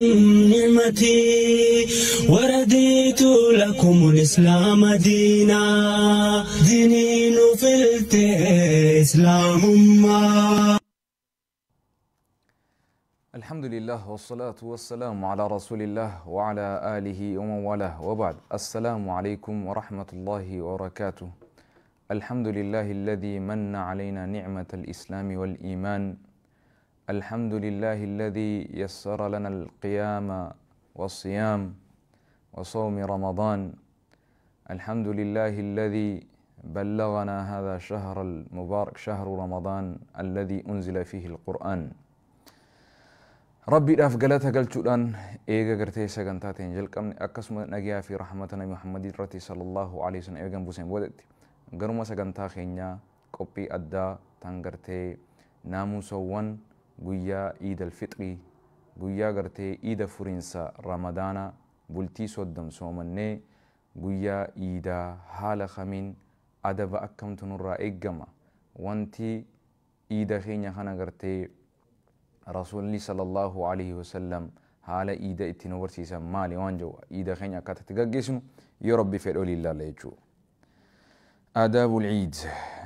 نعمتي ورديت لكم الإسلام دينا ديني نفلت إسلام ما. الحمد لله والصلاة والسلام على رسول الله وعلى آله ومن والاه وبعد. السلام عليكم ورحمة الله وبركاته. الحمد لله الذي من علينا نعمة الإسلام والإيمان. الحمد لله الذي يسر لنا القيام والصيام وصوم رمضان. الحمد لله الذي بلغنا هذا الشهر المبارك، شهر رمضان الذي أنزل فيه القرآن. ربي dhaaf galata galchuudhaan eega gartee sagantaa ta'een jalqabne, akkasuma nagayaa fi rahmata Nabi Muhammad irratti sallallahu alaihi wasallam eegan buuseen boodetti, garuma sagantaa keenyaa qophii addaa tan gartee naamusawwan guyyaa Iid alfixrii, guyyaa gartee iida furiinsa Ramadaana, bultii 30 soomannee guyyaa iidaa haala kamiin adaba akkamtu nurraa eeggama, wanti iida keenya kana gartee Rasuulli sallallahu alaihi wasallam haala iida itti nu barsiisan maali waan jiru, iida keenya akkaataa itti gaggeessinu yoo Rabbi fedhe olii ilaalla jechuudha. Aadaabul Iid,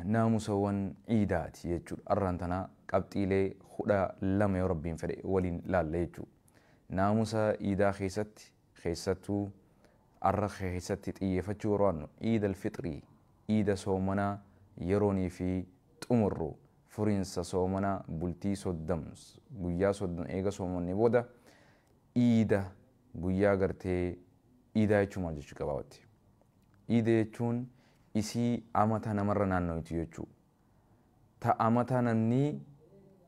naamusawwan iidaati jechuudha. Arraan tana qabxiilee 12 yoo Rabbiin fedhe waliin ilaalla jechuudha. Naamusa iidaa keessatti, keessattuu arra keessatti xiyyeeffachuu barbaannu Iid alfixrii, iida soomanaa yeroonii fi xumurru furiinsa soomanaa bultii 30, guyyaa 30 eega soomanne booda iida guyyaa gartee iidaa jechuun maal jechuu gabaabatti. Iida jechuun isii amata namarra naannoitu jechuudha. Ta amata namni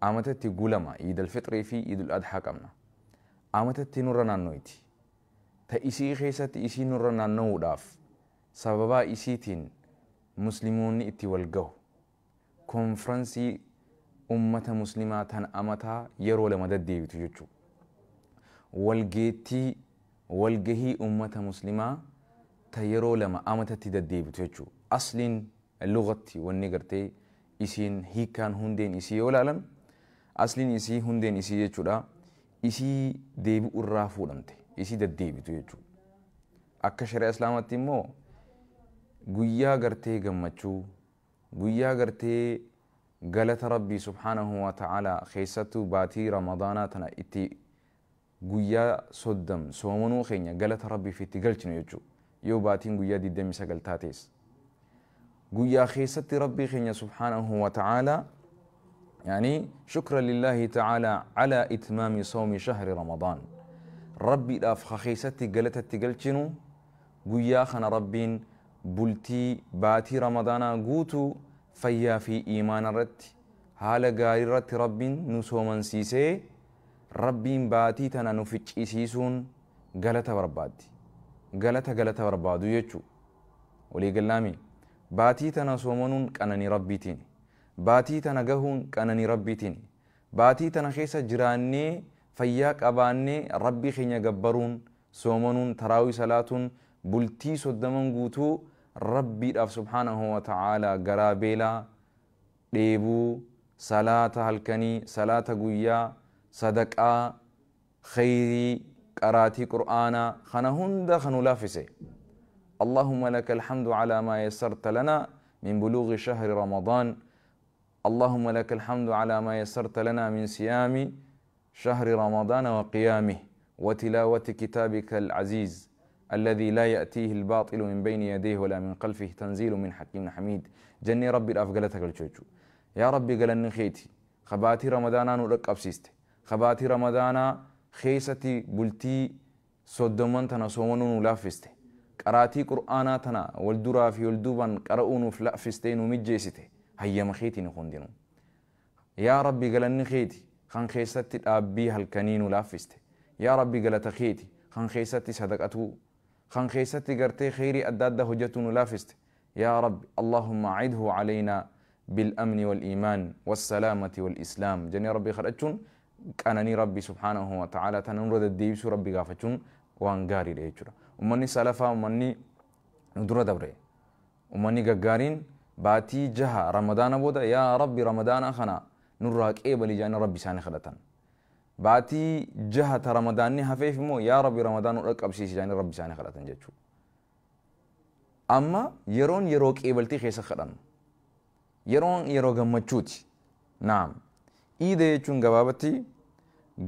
amatatti gulama Iid alfixrii fi Iidul Adhaa qabna. Amatatti nurra naannoiti. Ta isii keessatti isii nurra naanna'uudhaaf sababaa isiitiin musliimoonni itti wal gahu. Konfiraansii ummata muslimaa tan amataa yeroo lama deddeebitu jechuudha. Walgeettii walgahii ummata muslimaa ta yeroo lama amatatti deddeebitu jechuudha. Asliin lugatti wanni gartee isiin hiikaan hundeen isii yoo ilaalan, asliin isii hundeen isii jechuudha. Isii deebi'u irraa fuudhamte, isii deddeebitu jechuudha. Akka shari'a Islaamaatti immoo guyyaa gartee gammachuu, guyyaa gartee galata Rabbii subhaanahu wa ta'ala, keessattuu baatii Ramadaanaa tana itti guyyaa 30 soomanuu keenya galata Rabbiif itti galchinu jechuudha. Yoo baatiin guyyaa 29 taates. Guyyaa keessatti Rabbii keenya subhaanahu wa ta'ala, يعني شكرا لله تعالى على إتمام صوم شهر رمضان، ربي dhaaf keessatti galata itti galchinu guyyaa kana Rabbiin bultii baatii Ramadaanaa guutuu fayyaa fi iimaana irratti haala gaarii irratti Rabbiin nu soomansiisee, Rabbiin baatii tana nu ficcisiisuun galata barbaaddi. Galata galata barbaadu jechuudha. Walii gallaami. Baatii tana soomanuun qananii Rabbiitiin. Baatii tana gahuun qananii Rabbiitiin. Baatii tana keessa jiraannee fayyaa qabaannee Rabbii keenya gabbaruun, soomanuun, taraawii salaatuun, bultii 30n guutuu Rabbiidhaaf subhaanahu wa ta'ala garaa beelaa dheebuu, salaata halkanii, salaata guyyaa, sadaqaa, khayrii, qaraatii qur'aanaa kana hunda kan nu laaffise. اللهم لك الحمد على ما يسرت لنا من بلوغ شهر رمضان. اللهم لك الحمد على ما يسرت لنا من صيام شهر رمضان وقيامه وتلاوة كتابك العزيز الذي لا يأتيه الباطل من بين يديه ولا من خلفه تنزيل من حكيم حميد. جني ربي الأفقلتك الشوشو. يا ربي قال خيتي خباتي رمضان نورك أبسيست، خباتي رمضان خيستي بلتي صدمان تنا صومنون ولافستي، قراتي قرآنا تنا والدرا في والدوبان قرؤون فلافستين ومجيستي هيا مخيتي نخوندينو. يا ربي قال خيتي خان خيستي الأبي هالكنين ولافستي. يا ربي قال تخيتي خان خيستي صدقته، خان خيستي قرتي خيري أداد هجتون ولافست. يا رب اللهم عده علينا بالأمن والإيمان والسلامة والإسلام. جني ربي خرجتون كانني ربي سبحانه وتعالى تنرد الديبس ربي غافتون وانغاري ليجرا. ومني سلفا ومني ندرة دبري ومني غارين باتي جها رمضان بودا يا ربي رمضان خنا نراك إيه بلي جاني ربي ساني خلتن. Baatii jaha ta Ramadaanni hafeef immoo yaa Rabbi Ramadaan nu dhaqqabsiisi jedhanii Rabbi isaanii kadhatan jechuudha. Amma yeroon yeroo qeebaltii keessa kadhannu. Yeroon yeroo gammachuuti. Naam. Iida jechuun gabaabatti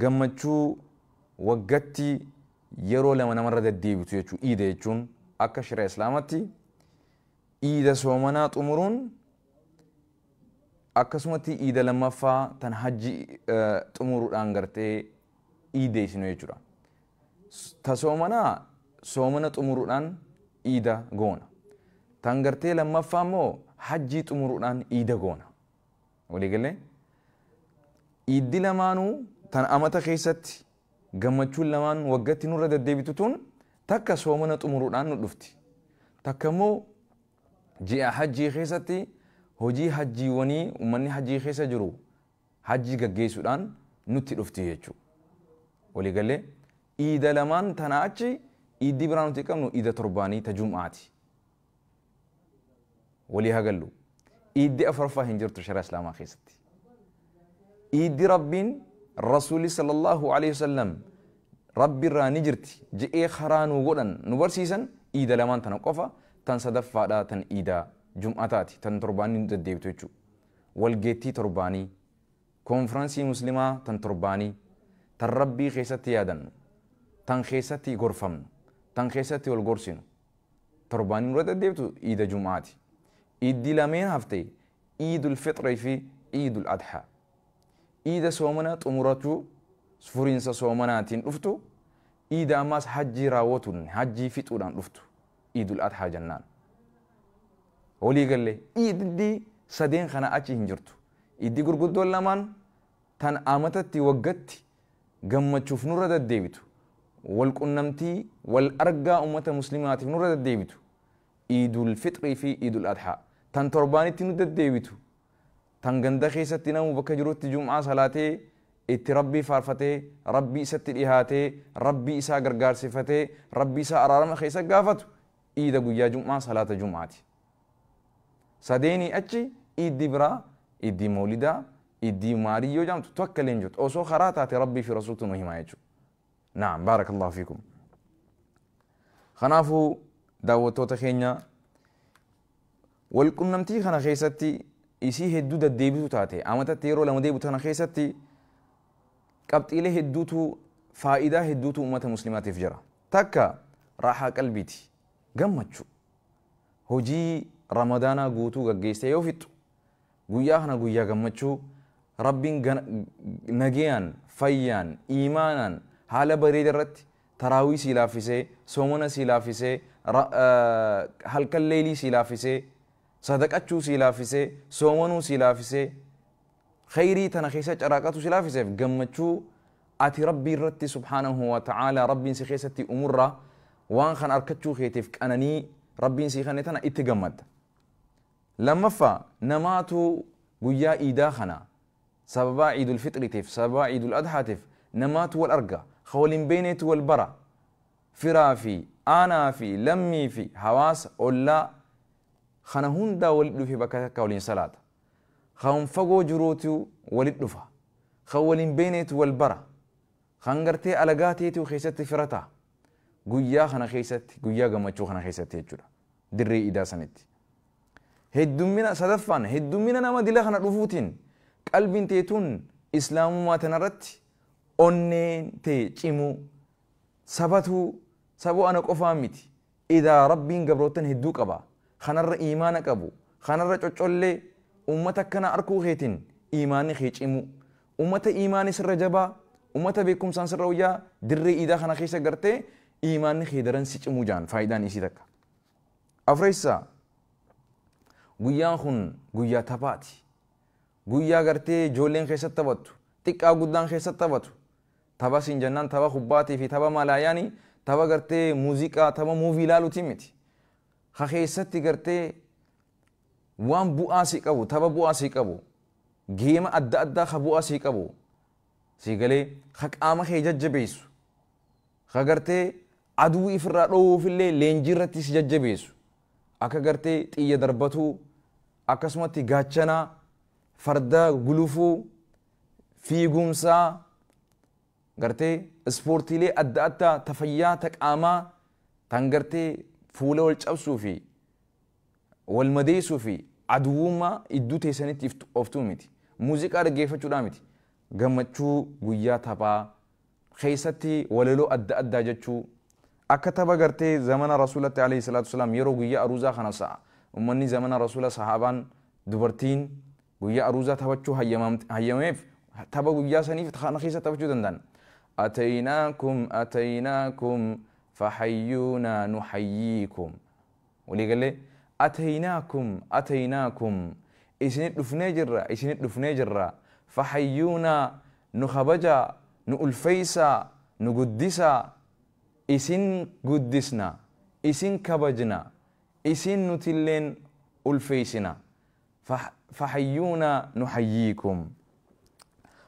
gammachuu waggatti yeroo lama namarra deddeebitu jechuudha. Iida jechuun akka shari'a Islaamatti iida soomanaa xumuruun akkasumatti iida lammaffaa tan hajji xumuruudhaan gartee iideessinu jechuudha. Ta soomanaa soomana xumuruudhaan iida goona. Tan gartee lammaffaa immoo hajjii xumuruudhaan iida goona. Waliigalee iiddi lamaanuu tan amata keessatti gammachuun lamaan waggatti nurra deddeebitu tun takka soomana xumuruudhaan nu dhufti. Takka immoo ji'a hajjii keessatti hojii hajjiiwwanii uummanni hajjii keessa jiru hajjii gaggeessuudhaan nutti dhufti jechuudha. Waliigalee iida lamaan tanaa achi iiddi biraa nuti qabnu iida torbaanii ta jum'aati. Walii hagallu. Iiddi afuraffaa hin jirtu shari'a Islaamaa keessatti. Iiddi Rabbiin Rasuulli sallallahu alaihi wasallam Rabbi irraa ni jirti je'ee karaa nu godhan nu barsiisan iida lamaan tana qofa tan sadaffaadhaa tan iida jum'ataati tan torbaanii nu deddeebitu jechuudha. Walgeettii torbaanii, koonfiraansii muslimaa tan torbaanii, tan Rabbii keessatti yaadannu, tan keessatti gorfamnu, tan keessatti wal gorsinu. Torbaanii nurra deddeebitu iida jum'aati. Iiddi lameen hafte iidul fixrii fi iidul adhaa. Iida soomana xumurachuu furiinsa soomanaatiin dhuftu, iida ammaas hajjii raawwatuun hajjii fixuudhaan dhuftu iidul adhaa jennaan. Walii galee iiddi sadeen kana achi hin jirtu. Iiddi gurguddoon lamaan tan amatatti waggatti gammachuuf nurra deddeebitu. Wal qunnamtii wal argaa uummata muslimaatiif nurra deddeebitu. Iidul fixrii fi iidul adhaa. Tan torbaanitti nu deddeebitu. Tan ganda keessatti namu bakka jirutti jum'aa salaatee itti Rabbii faarfatee, Rabbii isatti dhihaatee, Rabbii isaa gargaarsifatee, Rabbii isaa araarama keessa gaafatu iida guyyaa jum'aa salaata jum'aati. Sadeenii achi iiddi biraa, iiddi mawlidaa, iiddi maariyyoo jedhamtu tokko illee hin jirtu. Osoo karaa taate Rabbii fi Rasuultu nu himaa jechuudha. Naam, baarakallahu fiikum. Kanaafuu daawwattoota keenya walqunnamtii kana keessatti isii hedduu deddeebitu taate amatatti yeroo lama deebitu kana keessatti qabxiilee hedduutu faayidaa hedduutu uummata muslimaatiif jira. Takka raahaa qalbiiti gammachuu hojii Ramadaanaa guutuu gaggeessee yoo fixxu guyyaa kana guyyaa gammachuu Rabbiin nagayaan fayyaan iimaanaan haala bareeda irratti taraawii sii laaffisee soomana sii laaffisee halkan leelii sii laaffisee sadaqachuu sii laaffisee soomanuu sii laaffisee khayrii tana keessa caraaqatu si laaffiseef gammachuu ati Rabbii irratti subhaanahu wa ta'aalaa Rabbiin si keessatti umurraa waan kan arkachuu keetiif qananii Rabbiin si kenne tana itti gammadda. Lammaffaa namaatu guyyaa iidaa kana sababaa iidul fixriitiif sababaa iidul adhaatiif namaatu wal arga ka waliin beeneetu wal bara firaa fi aanaa fi lammii fi hawaasa ollaa kana hundaa walit dhufe bakka takka waliin salaata. Kan fagoo jiruutu walit dhufa. Kan waliin beeneetu wal bara. Kan gartee alagaa ta'eetu keessatti firata. Guyyaa kana keessatti guyyaa gammachuu kana keessatti jechuudha. Dirree iidaa sanitti. Heddummina sadaffaan heddummina nama dila kana dhufuutiin qalbiin teetuun islaamummaa tanarratti onneen tee cimuu sabatuu saboo ana qofaa miti. Idaa Rabbiin gabrootan hedduu qaba. Kanarra iimaana qabu. Kanarra coccollee uummata akkana arkuu keetiin iimaanni kee cimuu. Uummata iimaani sirra jabaa, uummata beekumsaan sirra wayyaa dirree iidaa kana keessa gartee iimaanni kee daran si cimuu jaan faayidaan isii takka. Afreessaa guyyaan kun guyyaa taphaati. Guyyaa gartee ijoolleen keessatti taphattu, xiqqaa guddaan keessatti taphatu. Tapha siin jennaan tapha kubbaatii fi tapha malaayaanii, tapha gartee muuziqaa, tapha muuvii ilaaluutii miti. Ha keessatti gartee waan bu'aa sii qabu, tapha bu'aa sii qabu, geema adda addaa ha bu'aa sii qabu, sii galee ha qaama kee jajjabeessu, ha gartee aduu ifirraa dhoowwuufillee leenjii irratti si jajjabeessu, akka gartee xiyya darbatuu, akkasumatti gaachanaa, farda gulufuu, fiigumsaa, Gartee ispoortiilee adda addaa tafayyaa taqaamaa tan gartee fuula wal cabsuu fi wal madeessuu fi aduwwummaa iddoo teessanitti oftuu miti. Muuziqaa dhaggeeffachuudhaa miti. Gammachuu guyyaa taphaa keessatti walaloo adda addaa jechuu akka tapha gartee zamana rasuulatti alayhi salaatu wasalaam yeroo guyyaa aruuzaa kana sa'a ummanni zamana rasuula sahaabaan dubartiin guyyaa aruuzaa taphachuu hayyamameef tapha guyyaa saniif kana keessa taphachuu danda'an. Ataynaakum ataynaakum fahayyuunaa nuhayyiikum. Waliigalee ataynaakum ataynaakum isinit dhufnee jirra isinit dhufnee jirra fahayyuunaa nu kabajaa nu ulfeeysaa nu guddisaa isin guddisna isin kabajna isin nutilleen ulfeeysina fahayyuunaa nuhayyiikum.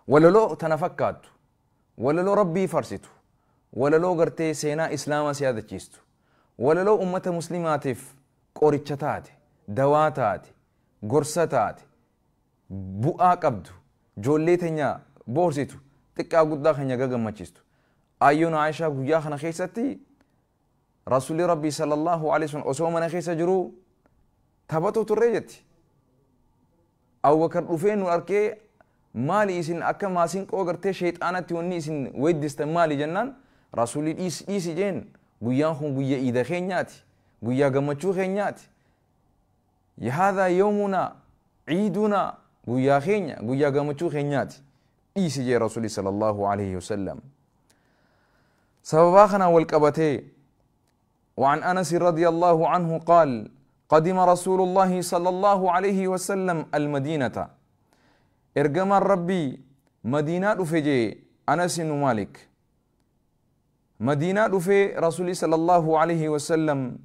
Walaloo tana fakkaattu walaloo rabbii farsitu walaloo gartee seenaa islaamaa si yaadachiistu walaloo ummata muslimaatiif qoricha taate dawaa taate gorsa taate bu'aa qabdu joollee teenya boorsitu xiqqaa guddaa keenya gagammachiistu. Ayyoon Aayishaa guyyaa kana keessatti rasuulli rabbii sallallahu alaihi wasallam osoo mana keessa jiruu taphatu turre jetti. Abubakar dhufee nu arkee maali isin akka maasinqoo gartee sheexaanatti wanni isin weeddistan maali jennaan rasuulli dhiisi dhiisi jeen guyyaan kun guyya iida keenyaati guyyaa gammachuu keenyaati. Haadha yawmunaa ciidunaa guyyaa keenya guyyaa gammachuu keenyaati dhiisi jee rasuulli sallallahu alaihi wasallam. Sababaa kanaan wal qabatee وعن أنس رضي الله عنه قال قدم رسول الله صلى الله عليه وسلم المدينة إرجم ربي مدينة رفجي أنس بن مالك مدينة رفي رسول صلى الله عليه وسلم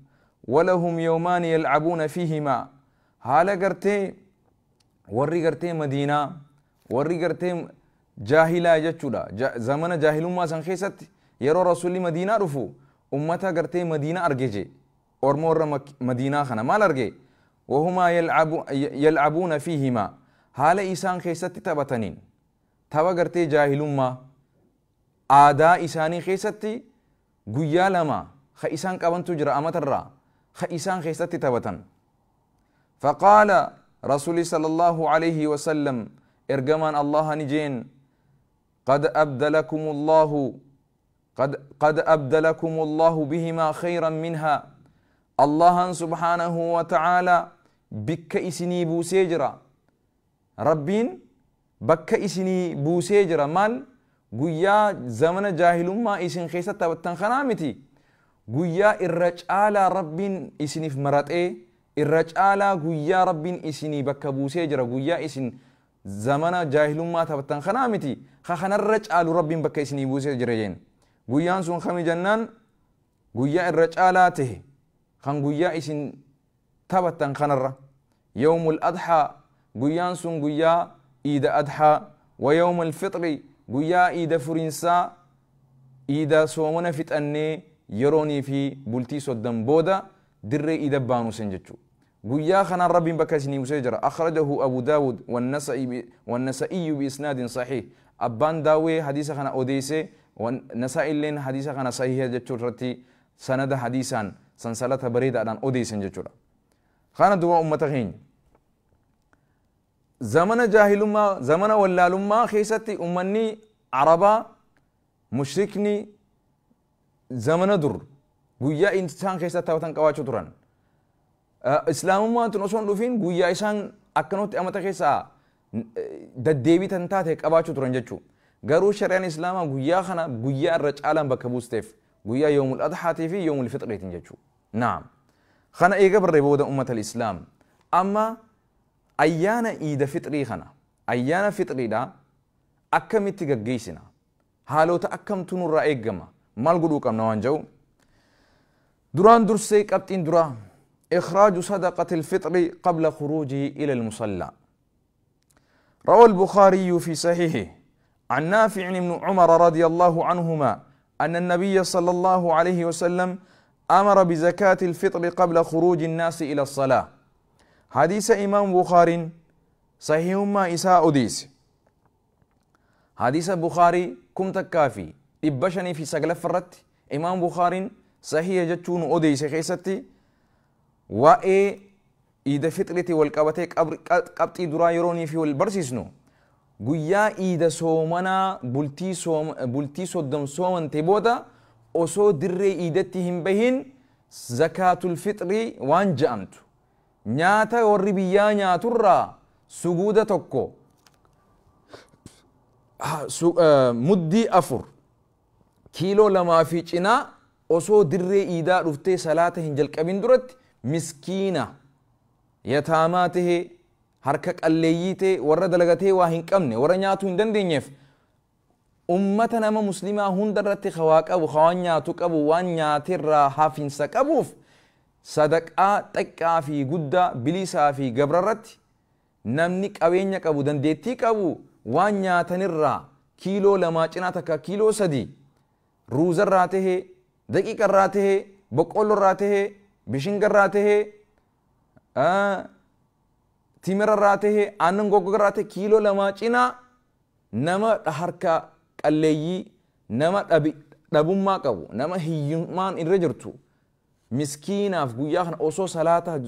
ولهم يومان يلعبون فيهما حالا قرتي وري قرتي مدينة وري قرتي جاهلة جتشودا زمن جاهل ما سنخيست يرو رسول مدينة رفو أمتا قرتي مدينة أرجيجي أورمور مدينة خنا مال أرجي وهما يلعبون فيهما حال إسان خيست تبتنين تبا قرتي جاهلما آدا إساني خيستي قيالما خيسان قبن تجرى أمتر خيسان خيست تبتن. فقال رسول صلى الله عليه وسلم إرجمان الله نجين قد أبدلكم الله قد أبدلكم الله بهما خيرا منها. الله سبحانه وتعالى بك إسني بوسيجرا ربين بك إسني بوسيجرا مال قويا زمن جاهل ما إسن خيسة تبتن خنامتي قويا الرجالة ربين إسني في مرات إيه الرجالة قويا ربين إسني بك بوسيجرا قويا إسن زمن جاهل ما تبتن خنامتي خخن الرجال ربين بك إسني بوسيجرا جين guyyaan sun kami jennaan guyyaa irra caalaa tahe kan guyyaa isin taphattan kanarra yawmul adhaa guyyaan sun guyyaa iida adhaa wa yawmul fixri guyyaa iida furinsaa iida soomana fixannee yeroonii fi bultii 30 booda dirree iida baanu sen jechuu guyyaa kanaan rabbiin bakka isinii buusee jira. Akhrajahu Abu Daawud wannasa'iyyu biisnaadin saxiih. Abbaan daawwee hadiisa kana odeessee نسائلين حديثا كان صحيح جتشور رتي سند حديثا سنسلة بريدة عن أوديسن جتشورا خانا دوا أمتهين زمن جاهلما زمن ولالما خيستي أمني عربا مشركني زمن در قويا إنسان خيستي وطن قواتشو تران إسلام ما تنصون لفين قويا إنسان أكنوت أمتا خيسا دديبي تنتاتك أباتشو تران جتشو. Garuu shari'aan islaamaa guyyaa kana guyyaa irra caalaan bakka buusteef guyyaa yoomul adhaatii fi yoomul fixriitiin jechuu. Naam. Kana eega barree booda ummata islaam amma ayyaana iida fixrii kana ayyaana fixriidha akkamitti gaggeessina haalota akkamtu nurraa eeggama maal godhuu qabna waan jedhu duraan dursee qabxiin duraa إخراج صدقة الفطر قبل خروجه إلى المصلى. روى البخاري في صحيحه عن نافع بن عمر رضي الله عنهما أن النبي صلى الله عليه وسلم أمر بزكاة الفطر قبل خروج الناس إلى الصلاة. حديث إمام بخاري صحيح ما إساء أديس. Hadiisa Bukhaarii 1509 irratti Imaam Bukhaariin sahiha jechuun odeeyse keessatti waa'ee iida fixriitii wal qabatee qabxii duraa yeroonii fi wal barsiisnu guyyaa iida soomanaa bultii 30 soomante booda osoo dirree iidatti hin bahin zakaatul fixrii waan je'amtu nyaata warri biyyaa nyaaturraa suguuda tokko muddii 4 kiiloo 2 fi cinaa osoo dirree iidaa dhuftee salaata hin jalqabin duratti miskiina yataamaa tahee harka qalleeyyii ta'e warra dalagatee waa hin qabne warra nyaatuu hin dandeenyeef ummata nama muslimaa hunda irratti hawaa qabu hawaan nyaatu qabu waan nyaaterraa hafinsa qabuuf sadaqaa xiqqaa fi guddaa bilisaa fi gabra irratti namni qabeenya qabu dandeettii qabu waan nyaatanirraa kiiloo 2 cinaa takka kiiloo 3 ruuzarraa tahee daqiiqarraa tahee boqqollorraa tahee bishingarraa tahee timirarraa tahee aannan goggogarraa tahee kiiloo 2 cinaa nama harka qalleeyyii nama dhabummaa qabu nama hiyyummaan irra jirtu miskiinaaf guyyaa kana osoo salaata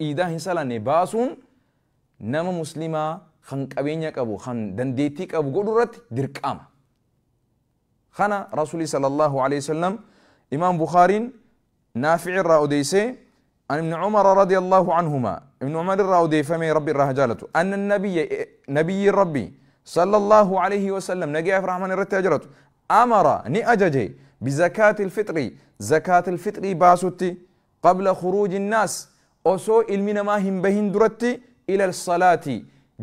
iidaa hin salaanne baasuun nama muslimaa kan qabeenya qabu kan dandeettii qabu godhu irratti dirqama. Kana Rasuulli sallallahu alayhi wasallam Imaam Bukhaariin Naafi'i irraa odeessee عن ابن عمر رضي الله عنهما ابن عمر الراودي فمي ربي الرهجالته أن النبي نبي ربي صلى الله عليه وسلم نجي الرحمن الرتاجرت أمر نأججي بزكاة الفطر زكاة الفطر باسوتي قبل خروج الناس أسو المنا ما هم بهن درتي إلى الصلاة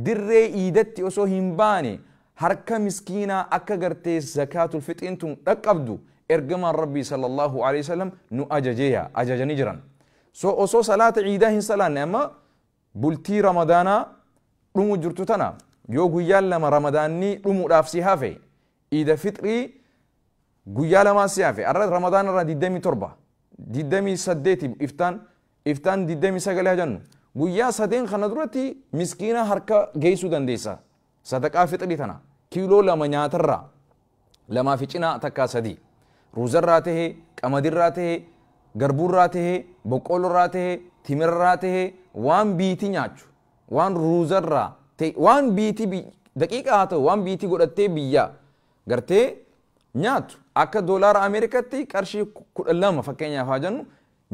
دري إيدتي أسو همباني حركة مسكينة أكغرتي زكاة الفطر انتم أكبدو إرجمان ربي صلى الله عليه وسلم نأججيها أججني جرا سو أسو صلاة عيدهن صلاة نعمة بلتي رمضانا رمو جرتوتنا yoo guyyaa 2 ramadaanni dhumuudhaaf si hafe iida fixrii guyyaa 2 si hafe arra ramadaan irraa 27 28 iftaan 29 hajannu guyyaa 3 kana duratti miskiina harka geessuu dandeessa sadaqaa fixrii tana kiiloo 2 nyaatarraa 2 fi cinaa takkaa 3 ruuzarraa tahee qamadirraa tahee garbuurraa tahee boqqollorraa tahee timirraa tahee waan biitii nyaachu waan ruuzarraa waan biitii daqiiqaa haa ta'u waan biitii godhattee biyya gartee nyaatu akka doolaara Ameerikaatti qarshii 12 fakkeenyaaf haa jennu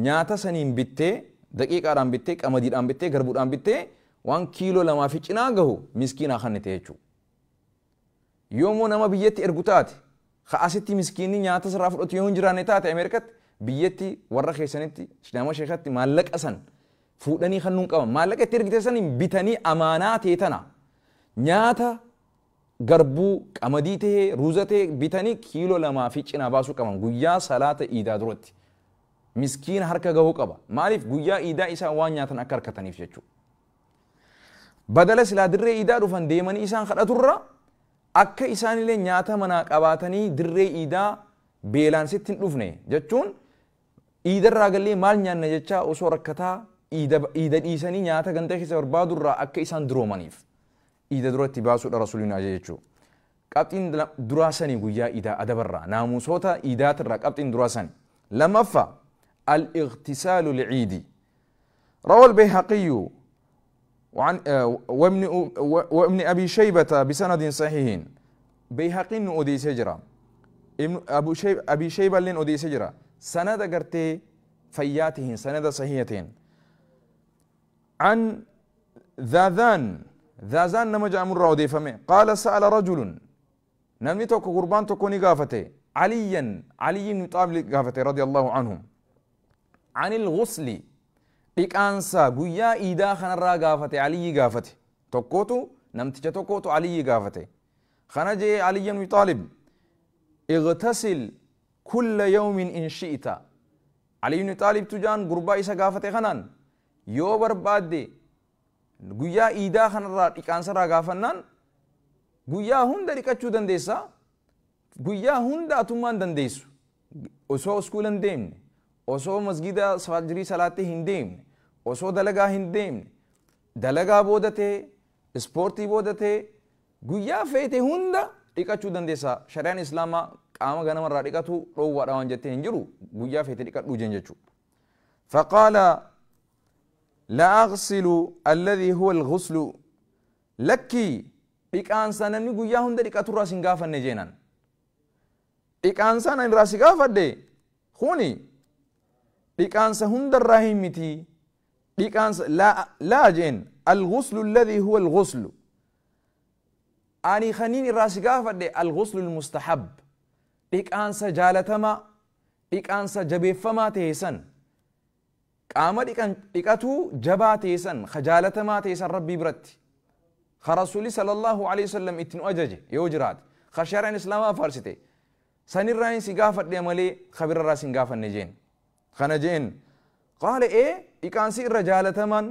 nyaata saniin bittee daqiiqaadhaan bittee qamadiidhaan bittee garbuudhaan bittee waan kiiloo 2 fi cinaa gahu miskiinaa kannite jechuudha. Yoommoo nama biyyatti ergu taate asitti miskiinni nyaata sirraa fudhatu yoo hin jiraanne taate Ameerikaatti biyyatti warra keessanitti nama sheekatti maallaqa san fuudhanii kan qaban maallaqa itti ergite saniin bitanii amaanaa ta'e tana nyaata garbuu qamadii ta'e ruuza ta'e bitanii kiiloo 2 fi cinaa baasuu qaban guyyaa salaata iidaa duratti miskiina harka gahuu qaba maaliif guyyaa iidaa isaa waan nyaatan akka harkataniif jechuudha. Badala silaa dirree iidaa dhufan deemanii isaan kadhaturra akka isaanillee nyaata manaa qabaatanii dirree iidaa beelaan sitti hin dhufne jechuun iidarraa gallee maal nyaanna jechaa osoo rakkataa iida dhiisanii nyaata ganda keessa barbaadurraa akka isaan duroomaniif iida duratti baasuudha rasuulli ajaje jechuudha. Qabxiin duraa sanii guyyaa iidaa adabarraa naamusoota iidaatirraa qabxiin duraa sanii. Lammaffaa al-ightisaalu li'iidi. روى البيهقي وابن أبي شيبة بسند صحيح بيهقي أودي سجرا أبي شيبة لين أودي سجرا سند قرتي فياتهن سند صحيحتين عن ذاذان نمج أمر رودي فمي قال سأل رجل نمني توكو قربان توكو نقافته عليا علي بن طالب قافته رضي الله عنه عن الغسل dhiqaansa guyyaa iidaa kanarraa gaafate Aliyyi gaafate tokkotu namticha tokkotu Aliyyi gaafate kana jee Ali ibn Talib igtasil kulla yawmin in shi'ta Ali ibn Talib tujaan gurbaa isa gaafate kanaan yoo barbaadde guyyaa iidaa kanarraa dhiqaansarraa gaafannaan guyyaa hunda dhiqachuu dandeessa guyyaa hunda atummaan dandeessu osoo iskuula hin deemne osoo masgida fajrii salaattee hin deemne osoo dalagaa hin deemne dalagaa booda ta'e ispoortii booda ta'e guyyaa feete hunda Dhiqachuu dandeessa. Shari'aan Islaamaa qaama ganamarraa dhiqatu dhoowwaadha waan jettee hin jiru, guyyaa feete dhiqadhuu jeen jechuudha. Faqaala la aghsilu alladhi huwa alghuslu, lakkii dhiqaansa namni guyyaa hunda dhiqaturraa sin gaafanne jeenan. Dhiqaansa nan irraa si gaafadhe kuni dhiqaansa hundarraa hin miti. Dhiqaansa laa jeen alghuslu alladhi huwa alghuslu, ani kaniin irraa si gaafadhe alghuslu almustahab, dhiqaansa jaalatamaa, dhiqaansa jabeeffamaa ta'e san, qaama dhiqatuu jabaa ta'e san, ka jaalatamaa ta'e san Rabbii biratti, ka Rasuulli sallallahu alaihi wasallam itti nu ajaje yoo jiraate, ka shari'aan Islaamaa faarsite sanirraa hin si gaafadhe malee ka birarraa sin gaafanne jeen. Kana jeen qaala ee dhiqaansi irra jaalatamaan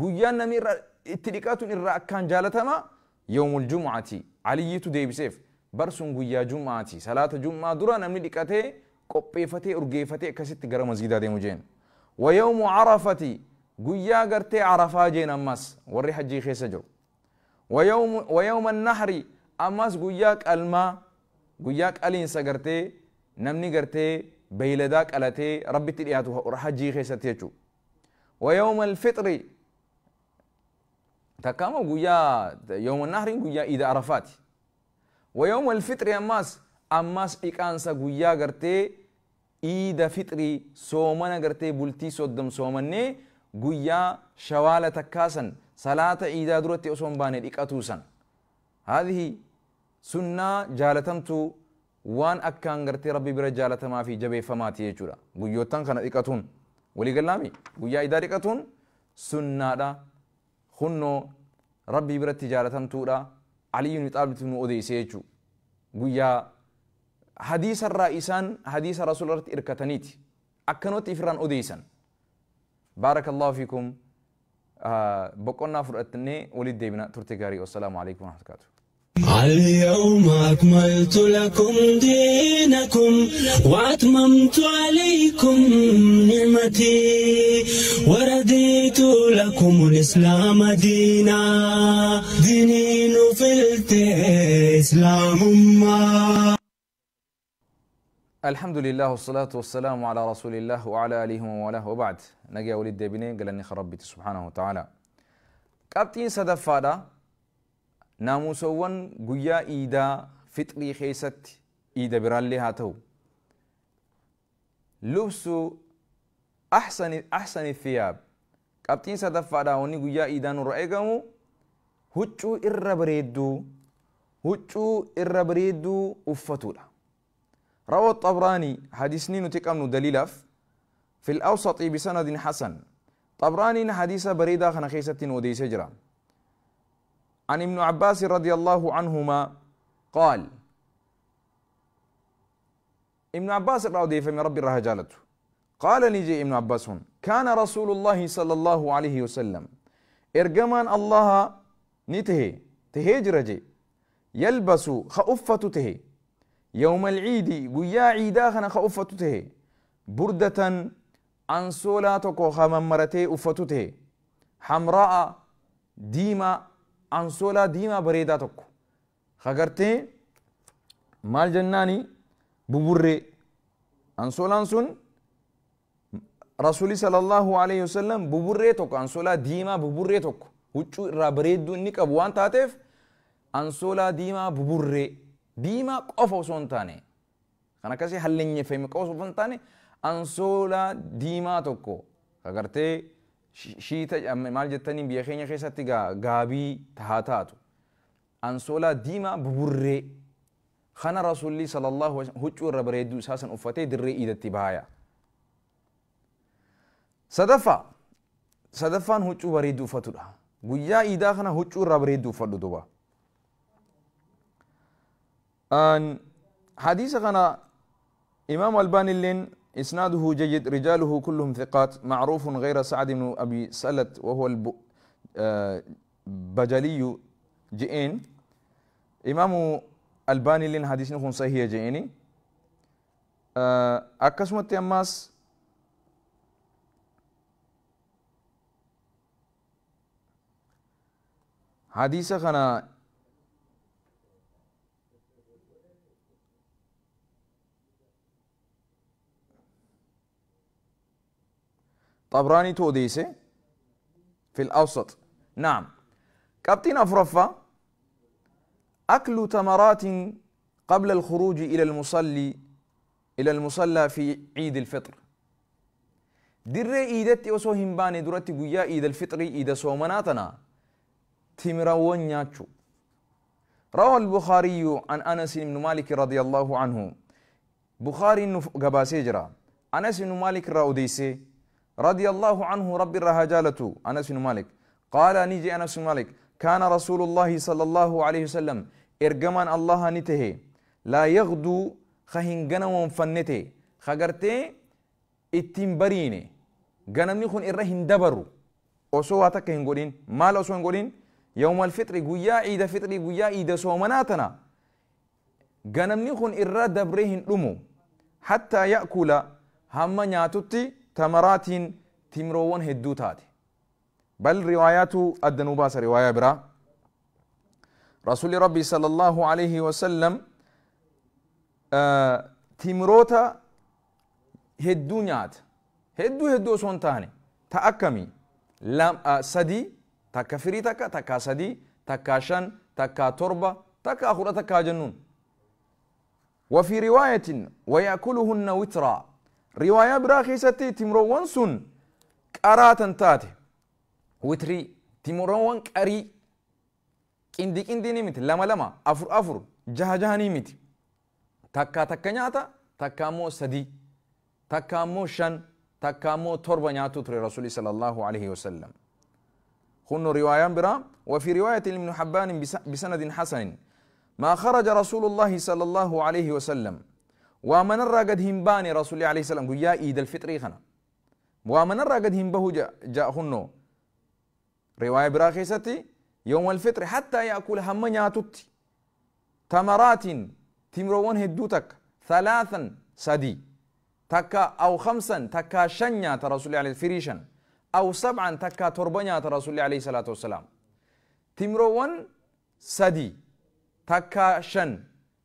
guyyaan namni irra itti dhiqatuun irra akkaan jaalatamaa yawmul jum'ati. Aliyyitu deebiseef barsun guyyaa jum'aati, salaata jum'aa dura namni dhiqatee qopheeffatee urgeeffatee akkasitti gara masgidaa deemu jeen. Wa yawmu arafati, guyyaa gartee arafaa jeen ammas warri hajjii keessa jiru. Wa yawma nahri, ammas guyyaa qalmaa, guyyaa qaliinsa gartee namni gartee beeyladaa qalatee Rabbitti dhiyaatu hajjii keessatti jechuudha. Wa yawma alfixri, takkaama guyyaa yawma nahriin guyyaa iida arafaati. Wa yawma alfixri ammas dhiqaansa guyyaa gartee iida fixrii soomana gartee bultii 30 soomannee guyyaa shawaala takkaasan salaata iidaa duratti osoo hin baane dhiqatuu san. Haadhihi sunnaa jaalatamtuu waan akkaan gartee Rabbi bira jaalatamaa fi jabeeffamaati jechuudha. Guyyoottan kana dhiqatuun walii gallaami guyyaa iidaa dhiqatuun sunnaadha. Kunnoo Rabbii biratti jaalatamtuudha. Aliyyi ibn Xaalibitu nu odeesse jechuudha. Guyyaa hadiisarraa isaan hadiisa Rasuula irratti hirkataniiti akkanumatti ifirraan odeessan. Baarakallahu fiikum. Boqonnaa fudhannee walitti deebina. Turte gaarii. Wassalaamu alaikum warahmatullahi wabarakatuh. اليوم أكملت لكم دينكم وأتممت عليكم نعمتي ورديت لكم الإسلام دينا. ديني فلت إسلام ما. الحمد لله والصلاة والسلام على رسول الله وعلى آله وموالاه وبعد. نجا ولد دبني قال لني ربي سبحانه وتعالى. قبطين صدفادا ناموسوان قيا إيدا فطري خيست إيدا برالي هاتو لبس أحسن الثياب. قبطين صدفادا وني قيا إيدا نور إيقامو هجو إربريدو، هجو إربريدو أفتولا. روى الطبراني حديث نينو تكامنو دليلف في الأوسط بسند حسن. طبراني حديث بريدة خنا خيسة وديس جرا. عن ابن عباس رضي الله عنهما قال، ابن عباس رضي فمن ربي رهجالته قال نجي ابن عباس كان رسول الله صلى الله عليه وسلم إرجمان الله نته تهجرجي يلبس خأفة ته يوم العيد قيا عيدا خنا خأفة ته بردة أنسولا تكو خممرتي أفة ته حمراء ديما أنسولا ديما بريدة تكو خغرتي مال جناني ببري أنسولا أنسون رسولي صلى الله عليه وسلم ببري تكو أنسولا ديما ببري تكو huccuu irraa bareedduu inni qabu waan taateef ansoolaa diimaa buburree diimaa qofa osoo hin taane kan akkasii halleenyeffame qofa osoo hin taane ansoolaa diimaa tokko agartee shiita maal jettaniin biyya keenya keessatti gaabii haa taatu ansoolaa diimaa buburree kana rasuulli sallallahu alaihi wasallam huccuu irra bareedduu isaa san uffatee dirree iidatti baaya. Sadaffaan huccuu bareedduu uffatudha. Guyyaa iidaa kana huccuu irraa bareedduu uffadhu duuba. Hadiisa kana Imaam Albaani illeen إسناده جيد رجاله كلهم ثقات معروف غير سعد بن أبي سلت وهو البجلي جئين. إمام الباني لين حديث نكون صحيح جئيني. أكسمت أماس حديث خنا طبراني توديسه في الأوسط. نعم. قبطين أفرفة أكل تمرات قبل الخروج إلى المصلى في عيد الفطر. دري إيدتي أسو همباني درتي قويا عيد الفطر إيد صومناتنا تمرون نياتشو. روى البخاري عن أنس بن مالك رضي الله عنه. بخاري قباسيجرا أنس بن مالك راوديسي رضي الله عنه رب الرهجالة. أنس بن مالك قال نيجي أنس بن مالك كان رسول الله صلى الله عليه وسلم إرجمان الله نته لا يغدو خهنجنا ومفنته خجرته التمبريني جنمني خون إرهن دبرو أسواتك هنقولين مال أسوان هنقولين يوم الفطر جويا عيد فطر جويا عيد صومناتنا جنمني خون إرّا دبرهن لمو حتى يأكل هم نياتوتي تمرات تمرون هدوتات. بل روايات الدنوباس رواية برا رسول ربي صلى الله عليه وسلم تمروتا هدو نيات هدو هدو سونتاني تأكمي لام سدي تكفري تكا تكا سدي تكا شن تكا تربة تكا أخرى تكا جنون. وفي رواية ويأكلهن وترا. رواية براخيستي تمروان سن قراتا تاتي وتري تمروان قري كندي كندي نمت لما لما أفر أفر جها جها نمت تكا تكا نياتا تكا مو سدي تكا مو شن تكا مو تربة نياتو تري رسول صلى الله عليه وسلم. خن رواية برا. وفي رواية ابن حبان بسند حسن ما خرج رسول الله صلى الله عليه وسلم ومن الرقد همباني رسول الله عليه السلام يا عيد الفطر خنا ومن الرقد همبه جاء خنو رواية براخيستي يوم الفطر حتى يأكل هم نياتوتي تمرات تمرون هدوتك ثلاثا سدي تكا أو خمسا تكا شنيا رسول الله عليه فريشا أو سبعا تكا تربنيا رسول الله عليه الصلاة والسلام تمرون سدي تكا شن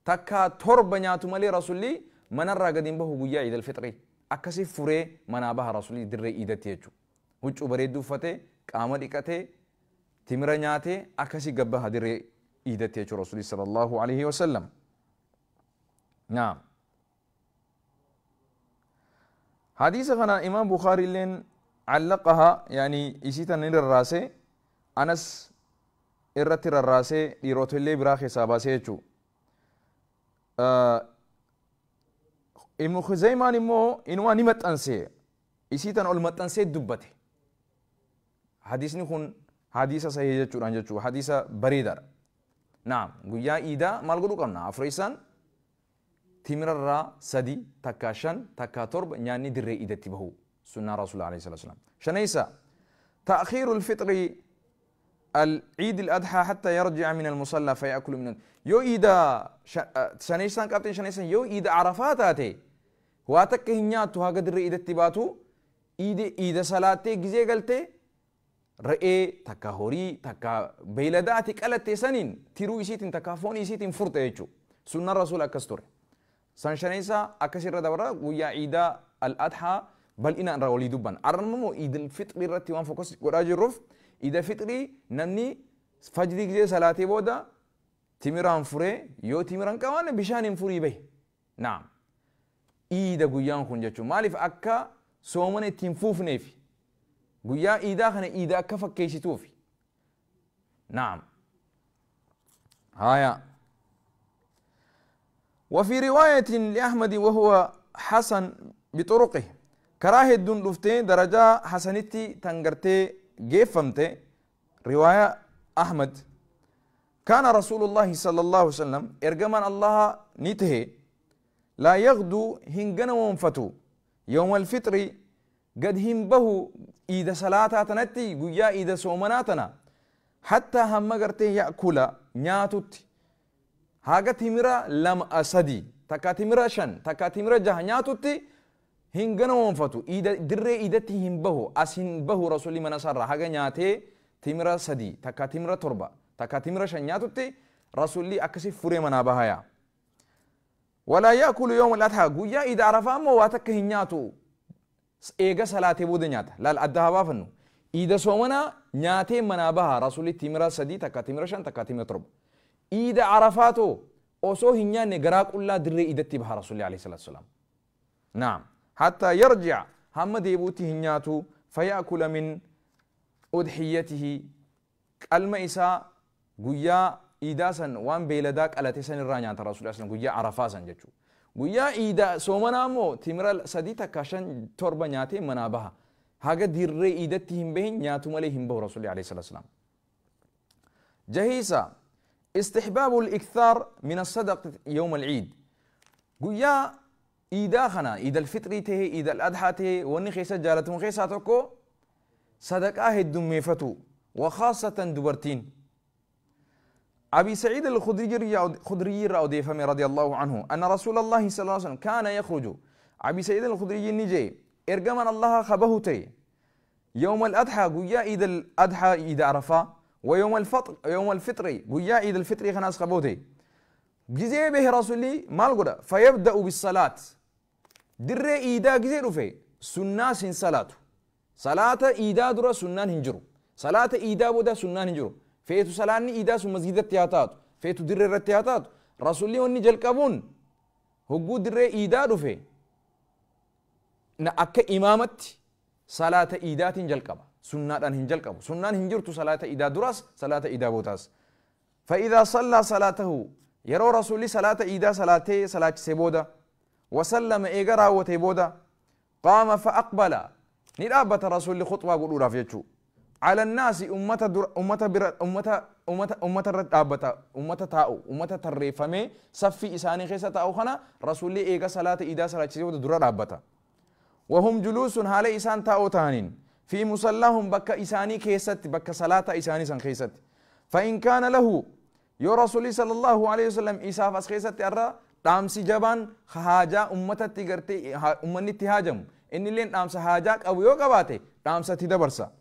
تكا تربنيا تملي رسولي من الرقدين به قيا عيد الفطر أكسي فري منابها رسولي در عيدتي يجو وجو بريدو فتي قامل إكتي تمرنياتي أكسي قبها در عيدتي يجو رسولي صلى الله عليه وسلم. نعم. حديث غنا إمام بخاري لين علقها يعني إسيتا نير الراسي أنس إرتر الراسي ليروتلي براخي ساباسيتشو. ابن خزيمة نمو إنوا نمت أنسي إسيتا نقول مت أنسي دبته. حديث نكون حديث صحيح جتشو رانجتشو حديث بريدر. نعم قويا إيدا مالغلو كنا أفريسان تمر الرا سدي تكاشن تكاترب يعني دري إيدا تبهو سنة رسول الله عليه الصلاة والسلام. شنيسا تأخير الفطر العيد الأضحى حتى يرجع من المصلى فيأكل من يو إيدا شنيسان كابتن شنيسان يو إيدا عرفات آتي واتك هنياتو هاقدر إيدا تباتو إيدا إيدا صلاتي جزي قلتي رأي تكا هوري تكا بيلداتي قلتي سنين تيرو إسيتين تكا فون إسيتين فرطة يجو سنة الرسول أكستوري سان شنيسا أكسر دورا ويا عيدا الأضحى بل إنا أن دبان أرنمو عيد الفطر رتي وان فوكس وراجي الرف إذا فطري نمني فجر جزي صلاتي بودا تمران فري يو تمران كمان بشان فري به. نعم إيدا قيان خنجتشو مالف أكا سومن تنفوف نيفي قيا إيدا خن إيدا أكا فكيسي توفي. نعم. هايا. وفي رواية لأحمد وهو حسن بطرقه كراهة دون لفتين درجة حسنتي تنقرتي جيفمتي رواية أحمد كان رسول الله صلى الله عليه وسلم إرجمان الله نته لا يغدو هنجن وانفتو يوم الفطر قد همبه إذا صلاة تنتي قيا إذا صومناتنا حتى هم قرتي يأكل نياتوت هاجا تمرة لم أسدي تكا تمرة شن تكا تمرة جه نياتوتي هنجن وانفتو إذا در إذا تهمبه أسهمبه رسولي من أسرع هاجا نياتي تمرة سدي تكا تمرة تربة تكا تمرة شن نياتوتي رسولي أكسي فري منابهايا ولا يأكل يوم الأضحى قويا إذا عرف أمه واتك هنياتو Eega salaatee booda nyaata. Laal adda haa baafannu. Iida soomanaa nyaatee manaa baha rasuulli timira 3 takka timira 5 takka timira 7. Iida arafaatoo osoo hin nyaanne garaa qullaa dirree iidatti baha rasuulli alayhi salaatu wasalaam. Naam. Hatta yarji'a hamma deebi'utti hin nyaatu fayaakula min udhiyatihi qalma isaa guyyaa iidaa san waan beeladaa qalate san irraa nyaata rasuulli alayhi guyyaa arafaa san jechuudha. Guyyaa iida soomanaa immoo timira 3 takka 5 7 nyaatee manaa baha. Haga dirree iidatti hin bahin nyaatu malee hin bahu rasuulli alayhi salaatu wasalaam. Jahiisa استحباب الإكثار من الصدقة يوم العيد. قويا إيدا خنا إيدا الفطر ته إيدا الأضحى ته وني خيسة جالتون خيسة تكو صدقة هدوم مفتو وخاصة دبرتين. أبي سعيد الخدري رضي الله عنه أن رسول الله صلى الله عليه وسلم كان يخرج. أبي سعيد الخدري نجي إرجمنا الله خبهتي يوم الأضحى قويا إيدا الأضحى إيدا عرفة ويوم الفطر يوم الفطر قويا عيد الفطر خناس خبوتي جزي به رسولي مال قدا فيبدأ بالصلاة در إيدا جزي رفي سنة سن صلاة صلاة إيدا درا سنة هنجرو صلاة إيدا بودا سنة هنجرو فيتو صلاة إيدا سو مسجد التياتات فيتو در التياتات رسولي وني جل كابون هو در إيدا رفي نأك إمامة صلاة إيدا تنجل كابا سنة هنجل كابو سنة هنجرت صلاة إيدا دراس صلاة إيدا بوتاس. فإذا صلى صلاته يرى رسولي صلاة إيدا صلاة صلاة سبودا وسلم إيجرا وتبودا قام فأقبل نرابة رسولي خطوة قلورا فيتشو على الناس أمة در أمة بر أمة أمة أمة رابة أمة تاو أمة تريفمي صفي إساني خيسة تاو خنا رسولي إيجا صلاة إيدا صلاة سبودا درا رابة وهم جلوس هالي إسان تاو تانين في مصلاهم بك إساني كيست بك صلاة إساني سن كيست. فإن كان له يا رسولي صلى الله عليه وسلم إساف أسخيست أرى تامسي جبان خهاجا أمتا تيغرتي أمني تهاجم إن لين تامس حاجاك أو يوكباتي تامس تدبرسا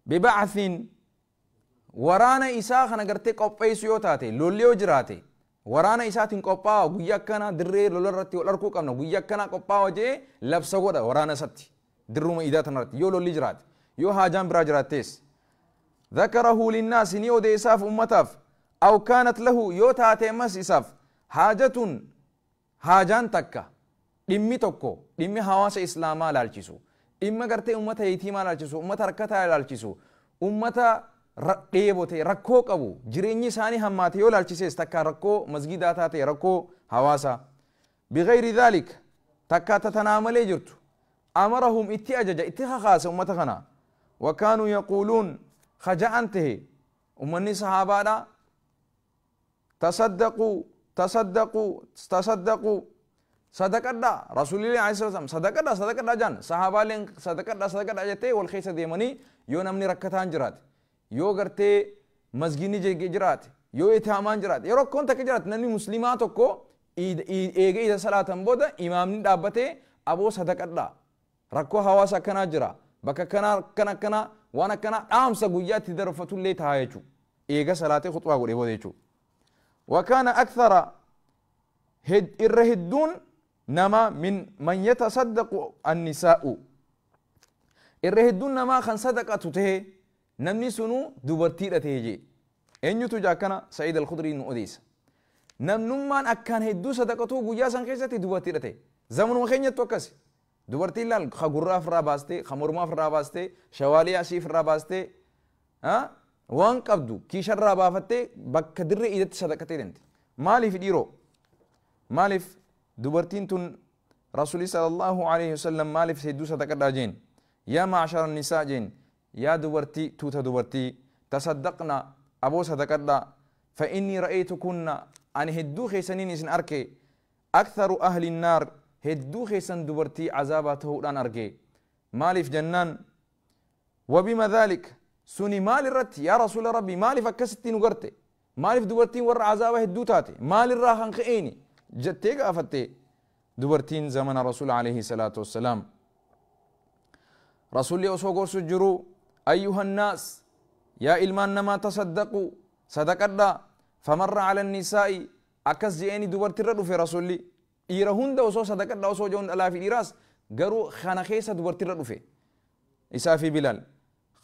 ببعث ورانا إسا خنغرتي قبيس يوتاتي لوليو جراتي ورانا إساتين قباو غيا كنا دري لولرتي ولركو قمنا غيا كنا قباو جي لبسا غودا ورانا ستي دروم إذا تنرت يو لولي جرات يو هاجام برا جراتيس ذكره للناس نيو دي إساف أمتاف أو كانت له يو تاتي مس إساف حاجة حاجان تكا dhimmi tokko dhimmi hawaasa islaamaa laalchisu dhimma gartee ummata yetiimaa laalchisu ummata rakkataa laalchisu ummata dheebote rakkoo qabu jireenyi isaanii hammaate yoo laalchisees takka rakkoo masgidaa taate rakkoo hawaasa bigayri dhalik takka tatanaa malee jirtu amarahum itti ajaja itti kakaase ummata kana wakaanuu yaquuluun khaja'an tahe ummanni sahaabaadha tasaddaquu tasaddaquu tasaddaquu صدقنا رسول الله عليه الصلاة والسلام صدقنا صدقنا جان صحابة لين صدقنا صدقنا جتة والخيسة ديمني يو نمني ركتان جرات يو قرتي مسجيني جرات يو إتهامان جرات يو ركون تكجرات نني مسلمات كو إيد إيجي إذا صلاة بودا إمامني دابته أبو صدقنا ركوا هوا سكنا جرا بك كنا كنا كنا وانا كنا أمس قويات تدرفتوا لي تهايجو إيجا صلاة خطوة قريبة بوديجو وكان أكثر هد الرهدون نما من يتصدق النساء الرهدون نما خن صدقة ته نمني سنو دبرتي رتيجي إن يتوجا كنا سعيد الخدري نؤديس نمنمان أكان هدو صدقته جوجا سانخيسة دبرتي رتي زمن وخين يتوكس دبرتي لال خجورة فراباستي خمرما فراباستي شوالي عشي فراباستي ها وان قبضو كيشر رابافتي بكدر إذا صدقتي دنت مالي في ديرو مالف دبرتين تن رسول صلى الله عليه وسلم مالف سيدو صدقة جين يا معشر النساء جين يا دبرتي توتا دبرتي تصدقنا أبو صدقة فإني رأيتكن أن هدو خيسنين إسن أركي أكثر أهل النار هدو خيسن دبرتي عذاباته لان أركي مالف جنان وبما ذلك سني مال الرت يا رسول ربي مالف أكستين وقرتي مالف دبرتين ور عذابه هدو تاتي مال الراخن خيني جتيك أفتي دبرتين زمن رسول عليه الصلاة والسلام رسول يوسف سجرو أيها الناس يا إلمان ما تصدقوا صدقنا فمر على النساء أكس جيني دبرتي ردو في رسولي إيرهن دوسو صدقنا وسو جون ألا في إيراس Garuu kana keessa dubartiirra dhufe. Isaa fi Bilaal.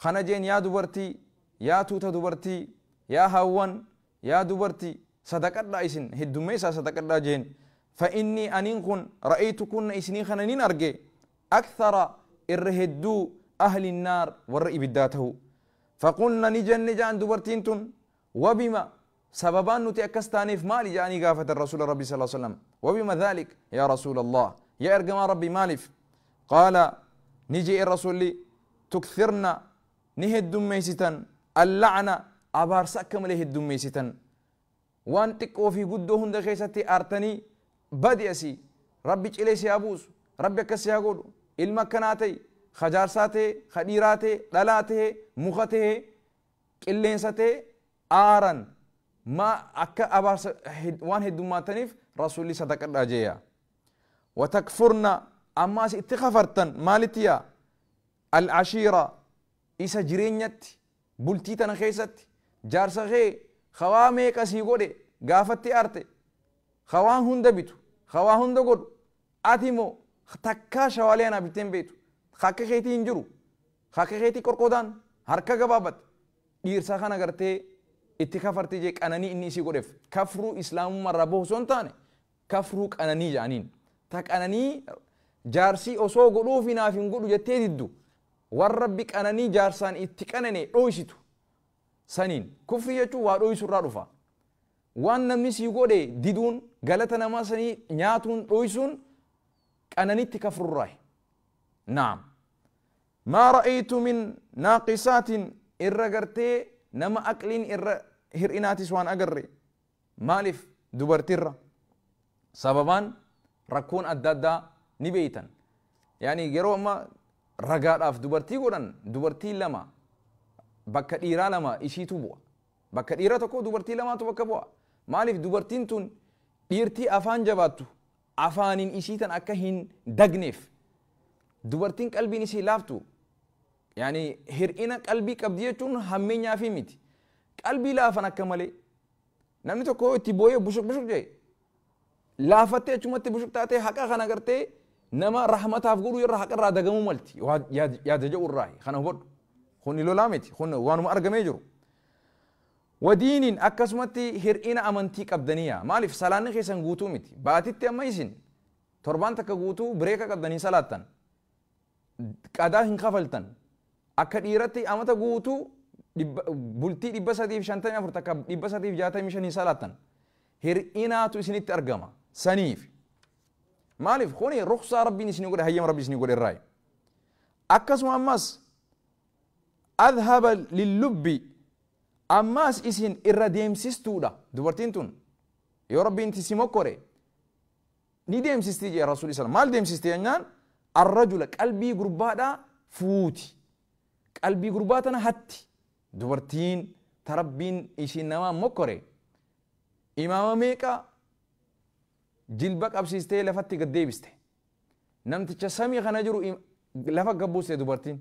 Kana jeen yaa dubartii, yaa tuuta dubartii, yaa hawwan, yaa dubartii sadaqadhaa isin heddummeessaa sadaqadhaa jeen. فإني أنين كن رأيتكن إسنين خنانين أرجي أكثر إرهدو أهل النار والرئي بالداته. فقلنا نجن نجان دبرتين تن وبما سببان نتي أكستاني في مالي جاني قافة الرسول ربي صلى الله عليه وسلم وبما ذلك يا رسول الله يا إرجما ربي مالف. قال نجي الرسول لي تكثرنا نهد ميستن اللعنة أبار سكم له الدميستن وان تكو في قدوهن دخيستي أرتني بدي أسي ربي إليس يا أبوس ربي كسي يقول المكاناتي خجارساتي خديراتي دلاتي مخته قلينساتي آرن ما أكا أبارس وان هدو ما تنف رسولي صدق الرجية. وتكفرنا أما اتخفرتن مالتيا العشيرة إسا جرينيت بلتيتنا خيست جارسخي خوامي كسي قولي قافتي أرتي خوان هند بيتو خوان هند قول أتيمو تكا شوالينا بيتين بيتو خاك خيتي انجرو خاك خيتي كركودان هركا قبابت ديرسا خانا قرتي اتخفرتي جيك أناني إني سي قولف كفرو إسلام مرة بوه سنتاني كفرو أناني جانين تك أناني جارسي أصو قلو في نافين قلو جتي ددو والربك أناني جارسان اتكنني رويستو سنين كفري يجو ورويسو رارفا وان نمني سي قولي ديدون غلطنا ما سني نياتون رويسون أناني تكفر الراي. نعم ما رأيت من ناقصات إرغرتي نما أكلين إر هرئناتي سوان أقري مالف دبرتر سببان ركون أدادا نبيتا يعني غيرو أما رقاد أف دبرتي قرن دبرتي لما بكا إيرا لما إشي تبوا بكا إيرا تكو دبرتي لما تبكا بوا مالف دبرتين تون إيرتي أفان جباتو أفانين إشيتن أكهين دقنف دبرتين قلبي نسي لافتو يعني هرئنا قلبي قبديتون همين يافي ميتي قلبي لافن أكملي نمني تكو تبوي بشك بشك جاي لافتي أشمتي بشك تاتي حقا خنا قرتي نما رحمة أفقرو يرى حقا را دقمو ملتي يا دجو الراي خنا هبر خوني لولا ميتي خون وانو أرقمي جرو ودين أكسمتي هرئنا أمنتي قبدنيا مالف سلاني خيسن قوتو ميتي باتتي أما يسن تربان تكا قوتو بريكا قبدني سلاتن قدا هنخفلتن akka dhiiratti amata guutuu bultii 354 takka 365 salaatan hir'inaatu isinitti argama saniif maaliif kuni rukhsaa rabbiin isinii godhe hayyama rabbi isinii godhe irraayi akkasuma ammas adhaba lillubbi ammas isin irra deemsistuudha dubartiin tun yoo rabbiin si mokkore ni deemsisti jee rasuuli sallam maal deemsisti jennaan arrajula qalbii gurbaadhaa fuuti qalbii gurbaa tana hatti dubartiin tarabbiin ishiin namaa mokkore imaama meeqa jilba qabsiistee lafatti gad deebiste namticha samii kana jiru lafa gabbuuste dubartiin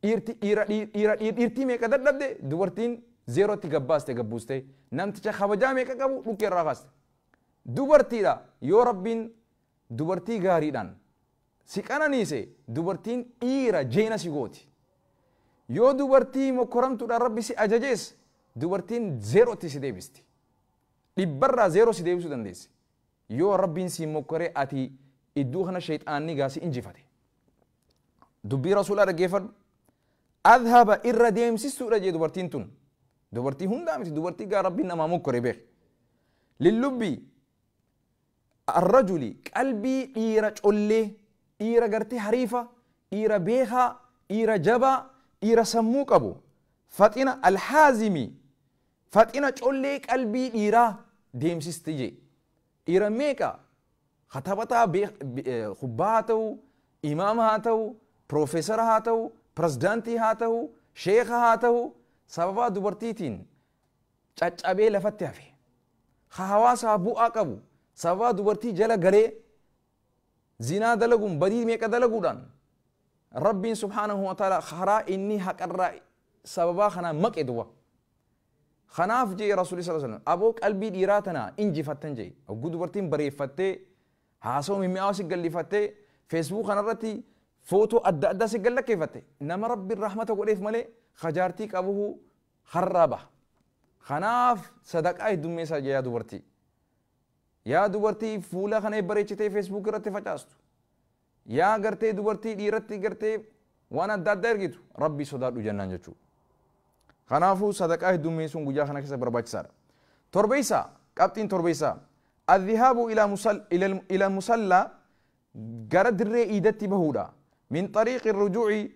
dhiirtii meeqa dadhabde dubartiin zeerootti gabbaaste gabbuuste namticha kabajaa meeqa qabu dhukkee irraa kaaste dubartiidha yoo rabbiin dubartii gaariidhaan si qananiise dubartiin dhiira jeena si gooti yoo dubartii mokkoramtuudhaan rabbi si ajajees dubartiin zeerootti si deebisti dhibbarraa zeeroo si deebisuu dandeessi yoo rabbiin si mokkoree ati iddoo kana shayxaanni gaasi injifate dubbii rasuulaa dhaggeeffadhu adhaba irra deemsistuudha jee dubartiin tun dubartii hundaa miti dubartii gaa rabbiin namaa mokkore beek lillubbi arrajuli qalbii dhiira collee dhiira gartee hariifa dhiira beekaa dhiira jabaa dhiira sammuu qabu faxina alhaazimi faxina collee qalbii dhiiraa deemsisti jee dhiira meeqa katabataa kubbaa haa ta'u imaama haa ta'u piroofeesara haa ta'u pirezidaantii haa ta'u sheeka haa ta'u sababaa dubartiitiin caccabee lafatti hafe ha hawaasaa bu'aa qabu sababaa dubartii jala galee zinaa dalaguun badii meeqa dalaguudhaan rabbiin subhaanahu wa ta'ala karaa inni haqarraa sababaa kanaa maqe duwwa kanaaf jee rasuulli sallallahu alaihi wasallam aboo qalbii dhiiraa tana injifattan jee hogguu dubartiin bareeffattee haasawaa mimmi'aawaa si gallifattee Facebook kanarratti footoo adda addaa si gallakkeeffatte nama rabbiin rahmata godheef malee kajaartii qabuhu harraa baha. Kanaaf sadaqaa heddummeessaa yaa dubartii. Yaa dubartii fuula kana bareechitee Facebook irratti facaastu. Yaa gartee dubartii dhiiratti gartee waan adda addaa ergitu rabbii sodaadhu jennaan jechuudha. Kanaafuu sadaqaa heddummeessuun guyyaa kana keessa barbaachisaadha. Torbeessaa qabxiin torbeessaa الذهاب إلى المصلى gara dirree iidatti bahuudha. من طريق الرجوع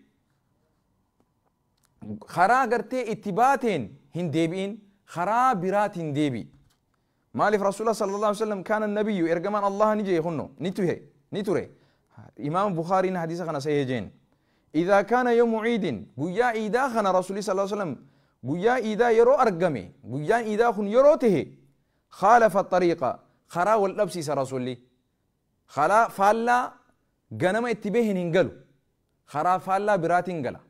karaa gartee itti baateen hin deebi'in karaa biraatiin deebi. Maaliif rasuula صلى الله عليه وسلم كان النبي ergamaan Allah ni jee hunno ni ture. Imaam Bukhaariin hadiisa kana sahih jeen. إذا كان يوم عيد guyyaa iidaa kana rasuuli صلى الله عليه وسلم guyyaa iidaa yeroo argame guyyaan iidaa kun yeroo tahe خالف الطريق karaa wal dhabsiisa rasuulli. Karaa faallaa ganama itti bahin hin galu. Karaa faallaa biraatiin gala.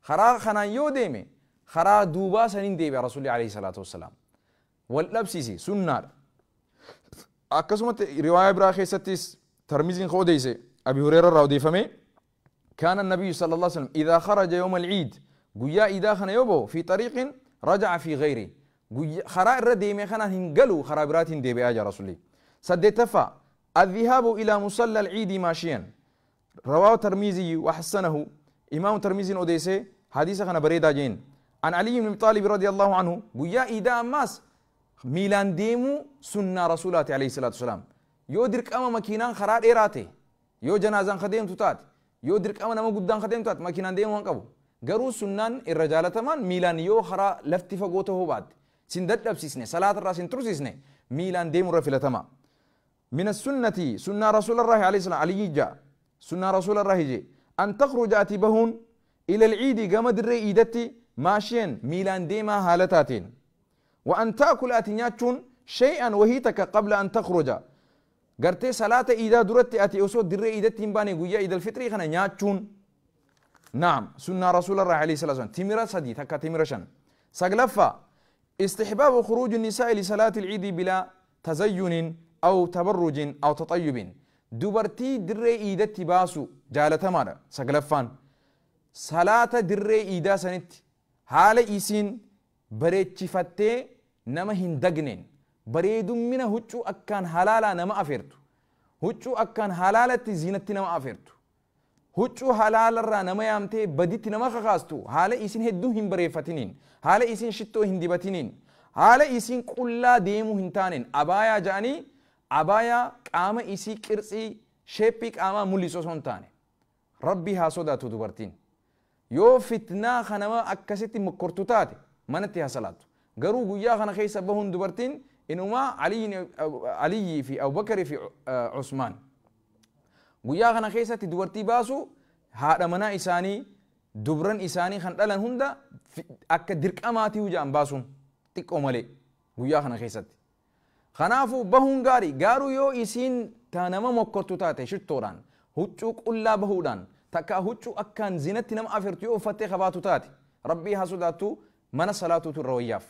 Karaa kanaan yoo deeme karaa duubaa saniin deebi'a rasuulli عليه الصلاة والسلام. Wal dhabsiisi sunnaadha. Akkasumatti riwaayaa biraa keessattis Tirmiziin ka odeesse Abi Hureera irraa odeeffame كان النبي صلى الله عليه وسلم إذا خرج يوم العيد guyyaa iidaa kana yoo bahu في طريق رجع في غيره karaa irra deeme kanaan hin galu karaa biraatiin deebi'aa jira rasuulli. Saddeettaffaa الذهاب إلى مصلى العيد ماشيا رواه الترمذي وحسنه إمام الترمذي أوديسي حديث كان بريدا جين عن علي بن طالب رضي الله عنه guyyaa iidaa ammaas miilaan deemuu sunnaa rasuulaati عليه الصلاة والسلام. Yoo dirqama makiinaan karaa dheeraate yoo janaazaan ka deemtu taate yoo dirqama nama guddaan ka deemtu taate makiinaan deemuu waan qabu. Garuu sunnaan irra jaalatamaan miilaan yoo karaa lafti fagoo ta'uu baatte sin dadhabsiisne salaatarraa sin tursiisne miilaan deemuu irra filatama. من السنة سنة رسول الله عليه السلام علي جاء سنة رسول الله جي أن تخرج أتبهون إلى العيد قام دري إيدتي ماشيا ميلان ديما هالتاتين وأن تأكل أتنياتشون شيئا وهيتك قبل أن تخرج قرتي صلاة إيدا درتي أتي أسود دري إيدتي مباني قويا إيد الفطري خنا نياتشون. نعم سنة رسول الله عليه الصلاة والسلام تمرة سدي تكا تمرة شن. سقلفة استحباب خروج النساء لصلاة العيد بلا تزين أو تبرج أو تطيب. dubartii dirree iidatti baasu jaalatamaadha. Saglaffaan salaata dirree iidaa sanitti haala isiin bareechifattee nama hin dagneen bareedummina huccuu akkaan halaalaa nama afeertu huccuu akkaan halaalatti ziinatti nama afeertu huccuu halaalarraa nama yaamtee baditti nama kakaastu haala isiin hedduu hin bareeffatiniin haala isiin shittoo hin dibatiniin haala isiin qullaa deemuu hin taaneen abaayaa ja'anii abaayaa qaama isii qirtsii sheeppii qaamaa mul'isu osoo hin taane rabbii haa sodaatu dubartiin. Yoo fitnaa kanama akkasitti mokkortu taate manatti haa salaattu. Garuu guyyaa kana keessa bahuun dubartiin inumaa Aliyyii fi Abubakarii fi Usmaan guyyaa kana keessatti dubartii baasu haadha manaa isaanii dubran isaanii kan dhalan hunda akka dirqamaatii hujaan baasuun xiqqoo malee guyyaa kana keessatti. Kanaafuu bahuun gaarii garuu yoo isiin ta nama mokkortu taate shittoodhaan huccuu qullaa bahuudhaan takka huccuu akkaan zinatti nama afeertu yoo uffattee qabaatu taate rabbii haa sodaattu mana salaatuutu irra wayyaaf.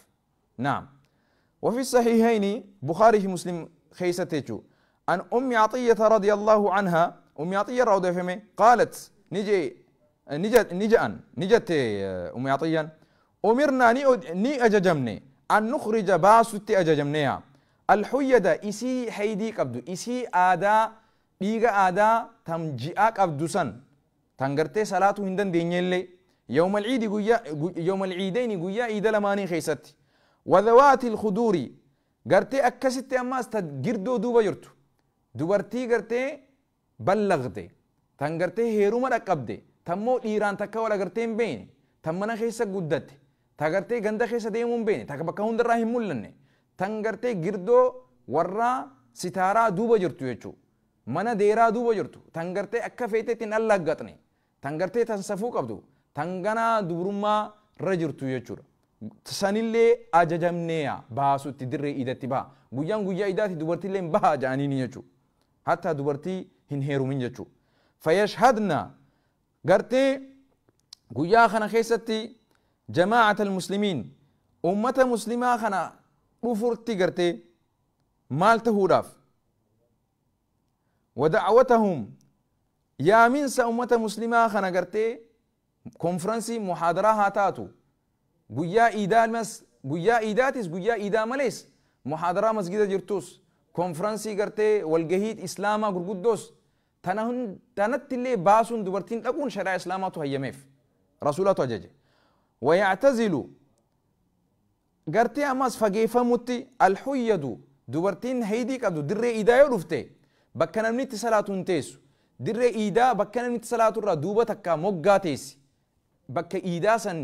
نعم. وفي الصحيحين بخاري مسلم خيستيتشو عن أم عطية رضي الله عنها أم عطية رضي فهمي قالت نجي نجت نجأن نجت أم عطية أمرنا ني أججمني أن نخرج باستي أججمنيها الحيدة إسي حيدي قبدو إسي آدا ديغا آدا تمجيئا قبدو سن تنغرتي صلاة هندن دينيلي يوم العيد قويا يوم العيدين قويا إيدا لماني خيستي وذوات الخدور غرتي أكستي أماس تجردو دوبا جرتو دوبرتي غرتي بلغتي تنغرتي هيروما رقبدي تمو إيران تكا ولا غرتين بين تمنا خيسا قدتي تغرتي غندا خيسا ديمون بين تكبكا هند راهي مولني تنغرتي girdoo warra sitaaraa duuba jirtu jechuu mana deeraa duuba jirtu tan gartee akka feetetti hin allaggatne tan gartee tan safuu qabdu tan ganaa dubrummaa irra jirtu jechuudha. Sanillee ajajamneeya baasutti dirree iidatti baha guyyaan guyyaa iidaati dubartiillee baha ja'aniini jechuudha. Hatta dubartii hin heerumin jechuudha. Fayyashhadna gartee guyyaa kana keessatti jamaa'ata muslimiin ummata muslimaa kana dhufurti gartee maal tahuudhaaf ودعوتهم Yaaminsa ummata muslimaa kana gartee konfiraansii muhaadaraa haa taatu, guyyaa iidaa guyyaa iidaatis guyyaa iidaa malees muhaadaraa masgida jirtus konfiraansii gartee walgahii islaamaa gurguddoos tanatti illee baasuun dubartiin dhaquun shari'aa islaamaatu hayyameef, rasuulatu ajaje. Wayactazilu gartee ammas fageeffamutti alhuyyadu dubartiin haydii qabdu dirree iidaa yoo dhufte bakka namni itti salaatu hin teessu. Dirree iidaa bakka namni itti salaatu irraa duuba takka moggaa teessi. Bakka iidaa san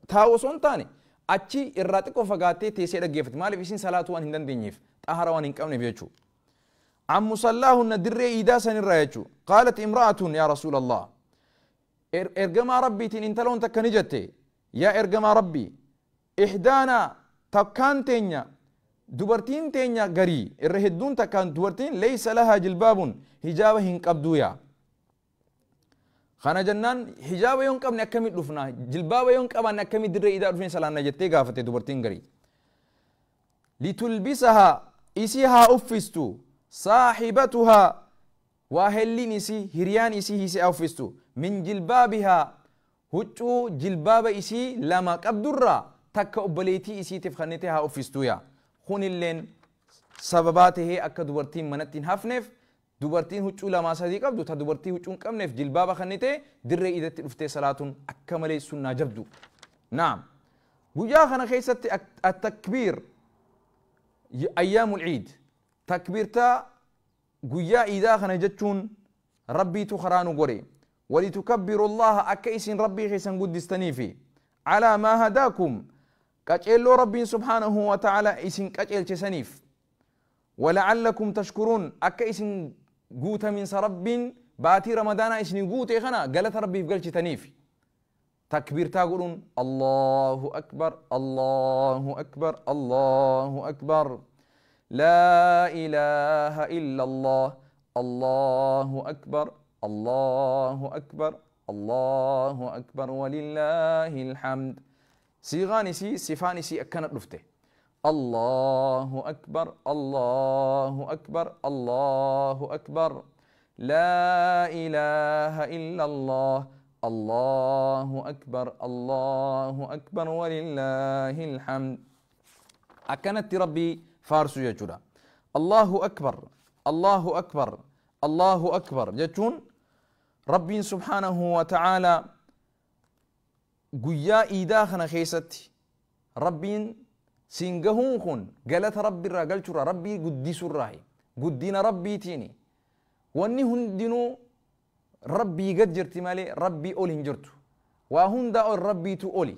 taa'u osoo hin taane achi irraa xiqqoo fagaattee teessee dhaggeeffatti. Maaliif isin salaatu waan hin dandeenyeef, xahara waan hin qabneef jechuudha. عن مصلاهن دري إيدا سن الرأيتشو. قالت امرأة يا رسول الله إرجما ربي تين انتلون تكنجتي يا إرجما ربي إحدانا تكان تينيا دبرتين تينيا غري الرهدون تكان دبرتين ليس لها جلباب حجابه قبدويا. خانا جنان حجابه ينقب نكمل دفنا جلبابه ينقب نكمل دري إيدا دفن سلانا جتي غافتي دبرتين غري لتلبسها إسيها أفستو صاحبتها واهلين إسي هريان إسي هيسي أوفستو من جلبابها هجو جلباب إسي لما قبدرة تك أبليتي إسي تفخنتها أوفستو يا خون اللين سبباته أكا دوبرتين منتين هفنف دوبرتين هجو لما سدي قبدو تا دوبرتين هجو قمنف جلباب خنته در إذا تلفتي صلاة أكمل سنة جبدو. نعم ويا خنا خيست التكبير أيام العيد تكبيرتا قويا إذا خنا جتشون ربي تخرانو قري ولتكبروا الله أكيس ربي خيسن قدستني في على ما هداكم كأجلو ربي سبحانه وتعالى إسن كأجل تسنيف ولعلكم تشكرون أكيس قوت من سرب باتي رمضان إسن قوت خنا قالت ربي في قلت تنيف. تكبيرتا قولون الله أكبر الله أكبر الله أكبر لا إله إلا الله الله أكبر الله أكبر الله أكبر ولله الحمد. سيغاني سي سيفاني سي أكنت لفته الله أكبر الله أكبر الله أكبر لا إله إلا الله الله أكبر الله أكبر ولله الحمد. أكنت ربي فارسو يجودا الله أكبر الله أكبر الله أكبر جتون ربي سبحانه وتعالى قيا إيدا خنا خيست ربي سينجهون خون قالت ربي الرجل شرا ربي قديس الراهي قدينا ربي تيني واني هندنو ربي قد جرتي مالي ربي أولي هنجرتو وهن دا ربي تو أولي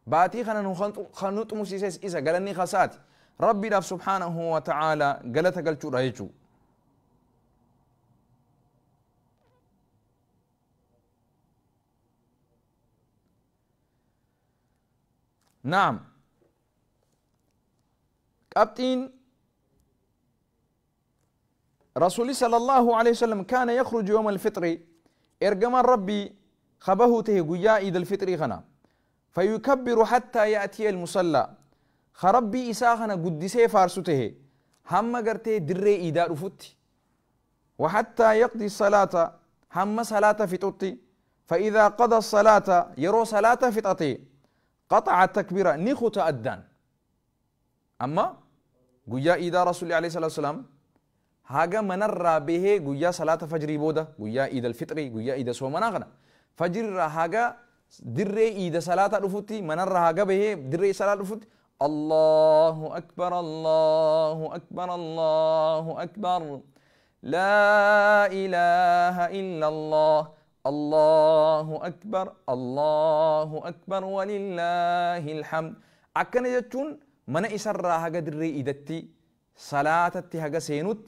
باتي خنا خنوت مسيسس إذا قالني خسات ربي رب سبحانه وتعالى قالت قال شو رأيتو. نعم كابتن رسول صلى الله عليه وسلم كان يخرج يوم الفطر إرجما ربي خبه تهجيا عيد الفطر غنا فيكبر حتى يأتي المصلى خربي إساخنا قدسي فارسته هم قرتي دري إيدا رفوت وحتى يقضي الصلاة هم صلاة فتوتي فإذا قضى الصلاة يرو صلاة فتاتي قطع التكبيرة نخت أدان. أما قيا إيدا رسول الله عليه الصلاة والسلام هاجا من به قيا صلاة فجري بودا قيا إيدا الفطري قيا إيدا سومنا غنا فجر هاجا دري إيدا صلاة رفوتي من هاجا به دري صلاة رفوتي الله أكبر الله أكبر الله أكبر لا إله إلا الله الله أكبر الله أكبر ولله الحمد. أكن جتون من إسر هاجا دري إيدتي صلاة هاجا سينوت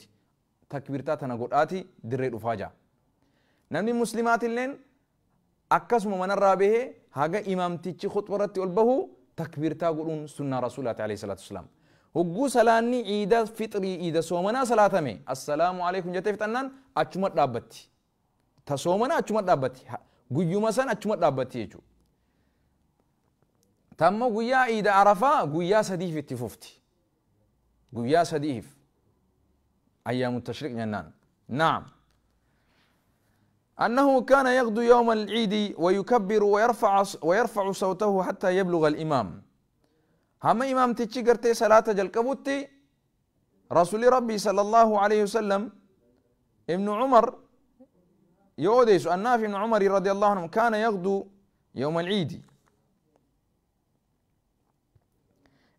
تكبيرتا تنقراتي دري رفاجا. نمني مسلمات اللين أكسم من الرابه هاجا إمام تيجي خطبة البهو تكبيرتا قولون سنة رسول الله عليه الصلاة والسلام. هجو سلاني عيد فطري عيد صومنا صلاة مي السلام عليكم جت فتنان أجمع رابطي تصومنا أجمع رابطي قيوم سن أجمع رابطي يجو تم قيا عيد عرفة قيا سديف التفوفتي قيا سديف أيام التشريق جنان. نعم أنه كان يغدو يوم العيد ويكبر ويرفع صوته حتى يبلغ الإمام. هم إمام تيجي قرتي صلاة جلكبوتي رسول ربي صلى الله عليه وسلم ابن عمر يوديس النافع بن عمر رضي الله عنه كان يغدو يوم العيد.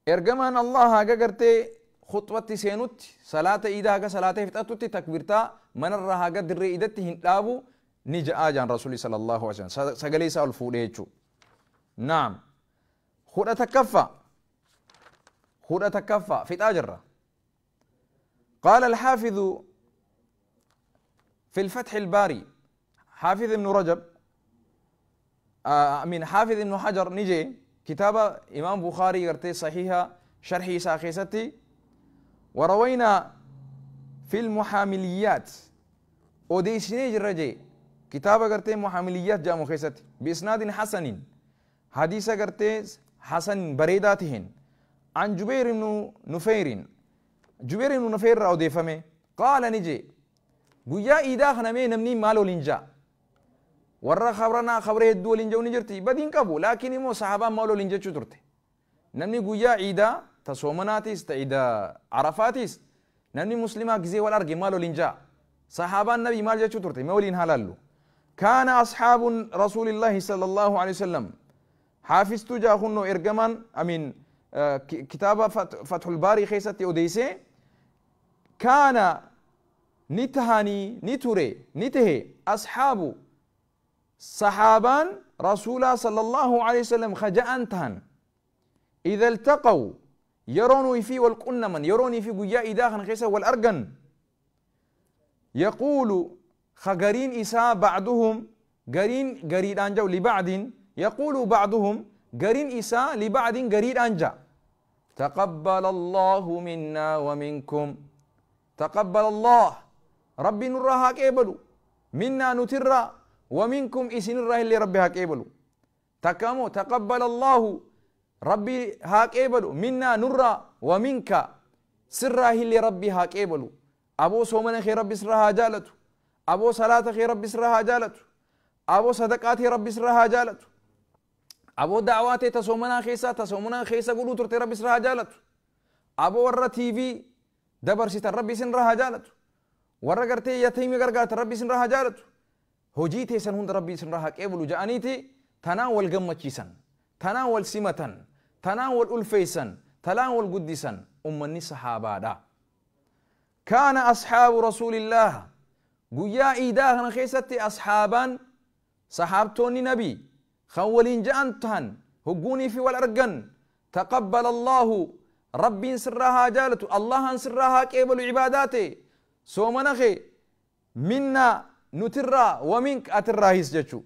إرجمان الله هاجا قرتي خطوتي سينوت صلاة إيدا هاجا صلاة فتاتوتي تكبيرتا من الرا هاجا دري إيدتي هنتابو نجا آجان رسولي صلى الله عليه وسلم سجلي سأل فوليتشو. نعم خد تكفى خد تكفى في تاجرة. قال الحافظ في الفتح الباري حافظ ابن رجب من حافظ ابن حجر نجي كتاب إمام بخاري قرتي صحيحة شرحي ساخيستي وروينا في المحامليات أوديسيني جرجي كتاب قرتي محامليات جامو خيستي بإسناد حسن حديث قرتي حسن بريداتهن عن جبير بن نفير جبير بن نفير أوديفمي قال نجي قويا إذا خنمي نمني مالو لنجا ورا خبرنا خبره الدول لنجا ونجرتي بدين كابو لكن مو صحابة مالو لنجا شو ترتي نمني قويا إذا تصومناتيس تإذا عرفاتيس نمني مسلمة جزي والأرجي مالو لنجا صحابة النبي مال جا شو ترتي مولين هلالو. كان أصحاب رسول الله صلى الله عليه وسلم حافظ تجاهنو إرجمان أمين كتابة فتح الباري خيستي أوديسي كان نتهاني نتوري نتهي أصحاب صحابان رسول صلى الله عليه وسلم خجأنتهن إذا التقوا يروني في والقن من يروني في قياء داخل خيسة والأرجن يقول خجرين إساء بعضهم قرين قريد أنجو لبعض يقول بعضهم قرين إساء لبعض قريد أنجا تقبل الله منا ومنكم تقبل الله ربي نراها كيبلو منا نترى ومنكم إسن الراه اللي ربي هاكيبلو تكامو تقبل الله ربي هاكيبلو منا نرى ومنك سراه اللي ربي هاكيبلو أبو سومن خي ربي سرها جالتو أبو صلاة خي ربي سرها جالتو أبو صدقاتي ربي سرها جالتو أبو دعواتي تسومنا خيسا تسومنا خيسا قولوا ترتي ربي سرها جالتو أبو ورا تي في دبر ستر ربي سنرها جالتو ورا قرتي يتيمي قرقات ربي سنرها جالتو هجيتي سن هند ربي سنرها كيبلو جانيتي تناول قمتشيسن تناول سمتن تناول ألفيسن تناول قدسن أمني صحابة دا كان أصحاب رسول الله قيا إيداهن خيستي أصحابا صحابتوني نبي خولين جانتهن هقوني في والأرقن تقبل الله ربي سرها جالتو الله سرها كيبلو عباداتي سومنخي منا نترى ومنك أترى هيسجتشو.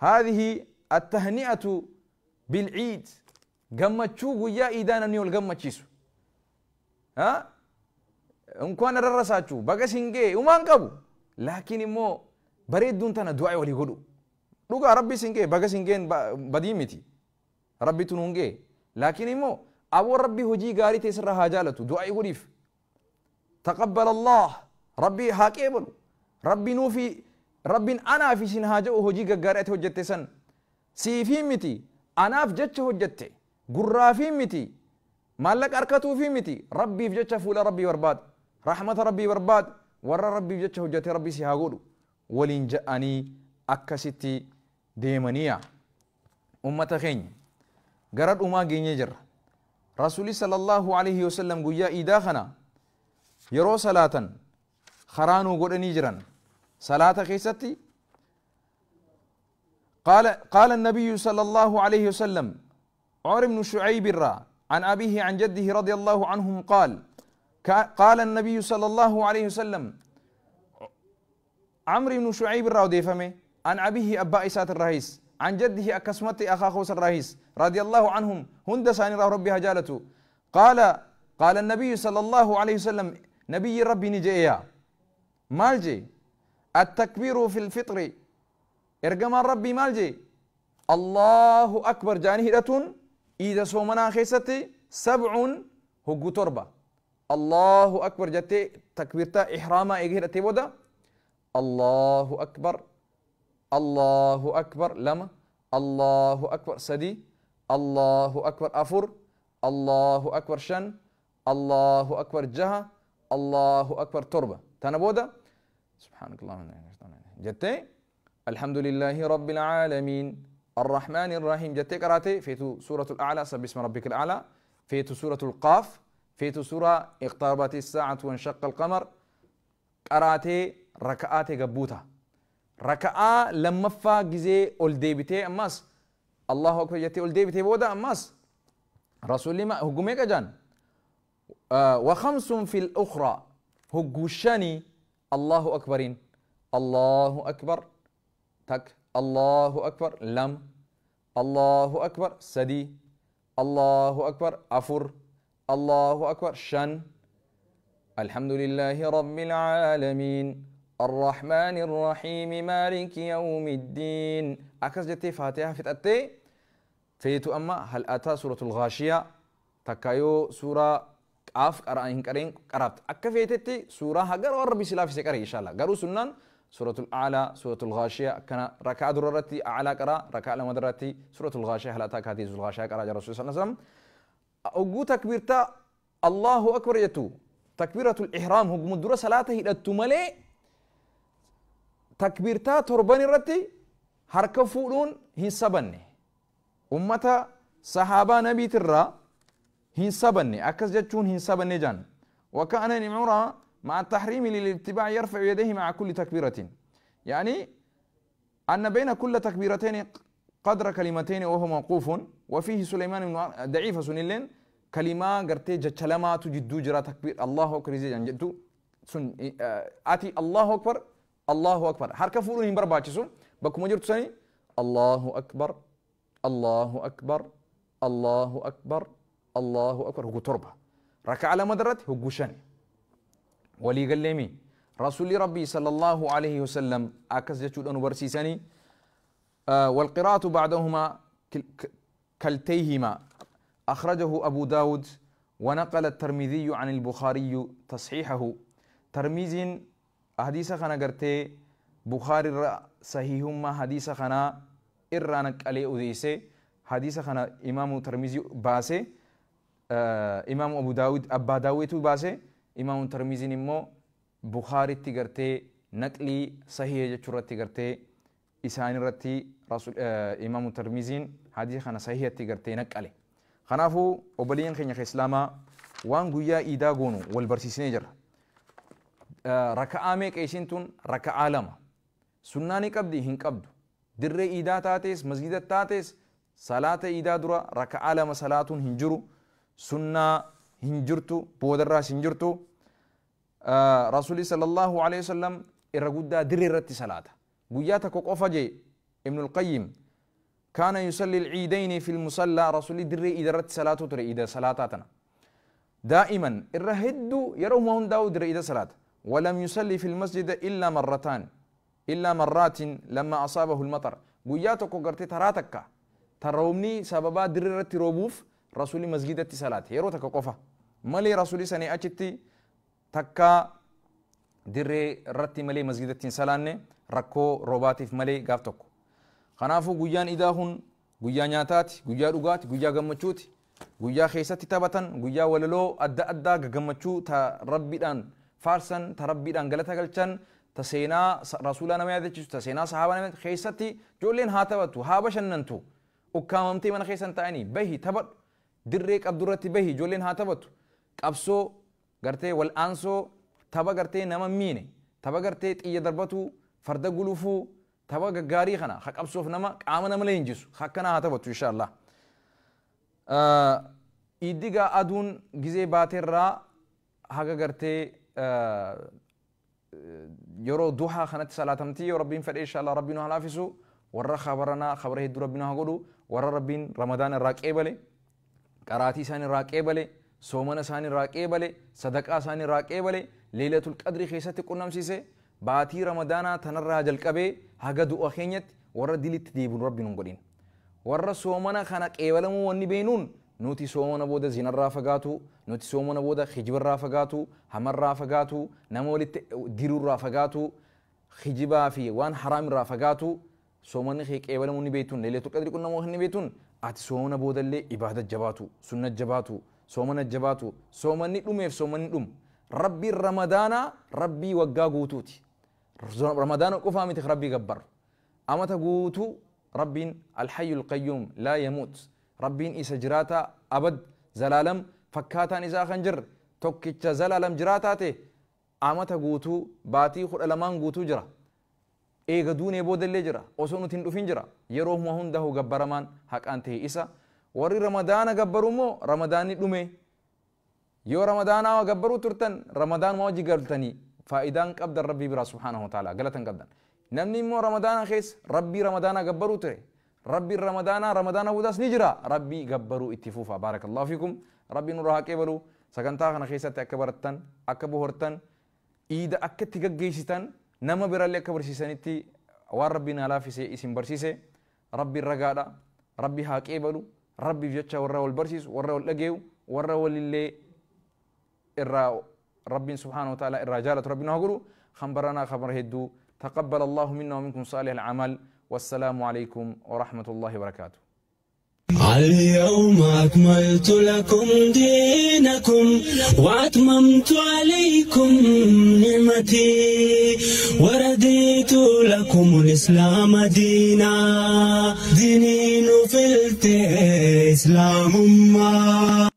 هذه التهنئة بالعيد قمتشو قيا إيدانا نيول قمتشيسو ها انكوان الرساتشو بقى سنجي وما انقبو لكن مو بريد دون تنا دعاء ولي قدو لغا ربي سنجي بقى سنجين بديمتي ربي تنونجي لكن مو أبو ربي هجي قاري تيسرها جالتو دعاء وليف تقبل الله ربي هاكيبلو ربي نوفي ربي أنا في سنهاجة وهجي قارئت هجتي سن سيفي متي أنا في جتش هجتي قرافي متي مالك أركتو في متي ربي في جتش فولا ربي برباد رحمة ربي برباد ورا ربي في جتش هجتي ربي سيهاقولو ولين جاءني أكستي ديمانيا أمة خين قرد أما جينيجر رسولي صلى الله عليه وسلم قويا إيداخنا يرو صلاة خرانو قد نيجرا صلاة خيستي قال النبي صلى الله عليه وسلم عمر بن شعيب الرا عن أبيه عن جده رضي الله عنهم قال قال النبي صلى الله عليه وسلم عمرو بن شعيب الرا وديفمه عن أبيه أبا إسات الرئيس عن جده أكسمتي أخاخوس الرئيس رضي الله عنهم هند ساني ربي هجالته قال قال النبي صلى الله عليه وسلم نبي ربي نجيا مالجي التكبير في الفطر إرجما ربي مالجي الله أكبر جاني هدتون إذا صومنا خيستي سبع هجو تربة الله أكبر جتي تكبيرتا إحراما إجهرتي بودا الله أكبر الله أكبر لما الله أكبر سدي الله أكبر أفر الله أكبر شن الله أكبر جهة الله أكبر تربة تنبودا سبحانك اللهم جتي الحمد لله رب العالمين الرحمن الرحيم جتي قراتي فيتو سورة الأعلى سبح اسم ربك الأعلى فيتو سورة القاف فيتو سورة اقتربت الساعة وانشق القمر قراتي ركعاتي قبوتا ركعة لما فا جزي أول ديبتي أماس الله أكبر جتي أول ديبتي بودا أماس رسول ما هجوميك جان وخمس في الأخرى هجوشاني الله أكبرين الله أكبر تك الله أكبر لم الله أكبر سدي الله أكبر أفر الله أكبر شن الحمد لله رب العالمين الرحمن الرحيم مالك يوم الدين أكس جتي فاتحة فتأتي فيتو أما هل أتى سورة الغاشية تكايو سورة قاف قرأين قرين قرأت أكفيتتي سورة هجر وربي سلافي سكري إن شاء الله قروا سنن سورة الأعلى سورة الغاشية كان ركعة درتي أعلى قرأ ركعة لما درتي سورة الغاشية هل أتاك حديث الغاشية قرأ رسول صلى الله عليه وسلم أوجو تكبيرتا الله أكبر يتو تكبيرة الإحرام هو مدرة صلاته إلى التملي تكبيرتا ترباني رتي حركة فولون هنسبني أمتا صحابة نبي ترى هنسبني أكس جتشون هنسبني جان وكأن نمرة مع التحريم للاتباع يرفع يديه مع كل تكبيرة يعني أن بين كل تكبيرتين قدر كلمتين وهو موقوف وفيه سليمان بن ضعيف سنلين كلمة قرتي جتشلما تجدو جرا تكبير الله أكبر جان جدو سن آتي الله أكبر الله أكبر حركة فولون هم برباتشون بكم جرت سني الله أكبر الله أكبر الله أكبر الله أكبر هو تربة ركع على مدرت هو جوشاني ولي قال لي رسول ربي صلى الله عليه وسلم أكس جتشود أنو برسيساني والقراءة بعدهما كلتيهما أخرجه أبو داود ونقل الترمذي عن البخاري تصحيحه ترمذي حديث خنا قرتي بخاري صحيحهما حديث خنا إرانك عليه أديسي حديث خنا إمام ترمذي باسي إمام أبو داود أبا داود باسي إمام ترمذي نمو بخاري تقرتي نقلي صحيح جتشورة تقرتي إسان رتي رسول إمام ترمذي حديث خنا صحيح تقرتي نقلي خنافو وبلين خنيا إسلاما وان قويا إيدا قونو والبرسيسين جر ركعة ميك إيشنتون ركعة لما سناني قبدي هن قبدو در إيدا تاتيس مسجد تاتيس صلاة إيدا درا ركعة لما صلاة هنجرو سنة هنجرتو بودر راس هنجرتو رسولي صلى الله عليه وسلم إرقودا در رتي صلاة قوياتا كوك أفجي ابن القيم كان يصلي العيدين في المصلى رسولي در إيدا رتي صلاة ترى إيدا صلاتاتنا دائما إرهدو يروه ما هنداو در إيدا صلاة ولم يصلي في المسجد إلا مرتان إلا مرات لما أصابه المطر قوياتك وقرتي تراتك ترومني سببا دررت روبوف رسولي مسجد صلاة يروتك قفا مالي رسولي سني أجتي تكا دري رتي مالي مسجد سلاني ركو روباتي في مالي قافتك خنافو قويان إداهن قويا نياتات قويا رقات قويا قمتشوت قويا خيستي تبتن قويا وللو أدى أدى قمتشو تربي الآن فارسن تربي الآن قلتها قلتشن تسينا رسولنا ما يدتش تسينا صحابنا ما خيستي جولين هاتبتو هابشننتو وكاممتي من خيسن تاني بهي تبت دريك عبدالرتي بهي جولين هاتبتو قبسو قرتي والانسو تبا قرتي نما ميني تبا قرتي تي دربتو فرد قلوفو تبا قاري خنا خك أبسو في نما قامنا ملينجسو خكنا هاتبتو إن شاء الله إيديغا أدون جزي باتر حاجة قرتي يرو دوحة خنت صلاتمتي وربين فر إن شاء الله ربنا هلافسو ورا خبرنا خبره الدو ربنا هقولو ورا ربين رمضان الراك إبلي قراتي سان الراك إبلي سومنا سان الراك إبلي صدقة سان الراك إبلي ليلة القدر خيسة كنا مسيسة باتي رمضان تنرى جلقبي هجدو أخينيت ورا دلت ديبون ربنا نقولين ورا سومنا خنك إبلي مو وني بينون نوتي سومنا بودا زين الرافقاتو نوتي سومنا بودا خجب الرافقاتو هم الرافقاتو نمولت ديرو الرافقاتو خجبا في وان حرام الرافقاتو Soomanni kee qeebalamuu ni beektuun, Leelatul Qadri qunnamuu ni beektuun, ati soomana boodallee ibaada jabaatu, sunna jabaatu, soomana jabaatu, soomanni dhumeef soomanni dhumu. Rabbiin Ramadaanaa Rabbii waggaa guutuuti. Ramadaana qofaa miti Rabbii gabbaru. Amata guutuu Rabbiin Alhayyul Qayyuum laa yamuut. Rabbiin isa jiraataa abad zalaalam fakkaataan isaa kan jirre tokkicha zalaalam jiraataa ta'e amata guutuu baatii 12 guutuu jira. Eega duunee boodallee jira. Osoo nuti hin dhufin jira. Yeroo hundaa'u gabbaramaan haqaan ta'e isa. Warri Ramadaana gabbaru immoo Ramadaanni dhume. Yoo Ramadaanaa gabbaruu turtan Ramadaanuma wajji galtanii faayidaan qabdan Rabbii biraa subhaanahu wa ta'ala galatan qabdan. Namni immoo Ramadaana keessa Rabbii Ramadaanaa gabbaruu ture. Rabbiin Ramadaanaa Ramadaana boodaas ni jira. Rabbii gabbaruu itti fufa. Baarakallahu fiikum. Rabbiin nurraa haa qeebalu. Sagantaa kana keessatti akka barattan, akka bohortan, iida akka itti gaggeessitan, nama birallee akka barsiisanitti waan Rabbiin haa laaffise isin barsiise. Rabbiin ragaadha. Rabbi haa qeebalu. Rabbiif jecha warra wal barsiisu, warra wal dhageeyu, warra walillee irraa Rabbiin subhaanahu wa ta'ala irraa jaalatu Rabbiin haa godhu. Kan baranaa kan hedduu. تقبل الله منا ومنكم صالح الأعمال، والسلام عليكم ورحمة الله وبركاته. اليوم أكملت لكم دينكم وأتممت عليكم نعمتي ورديت لكم الإسلام دينا. ديني نفلت إسلام ما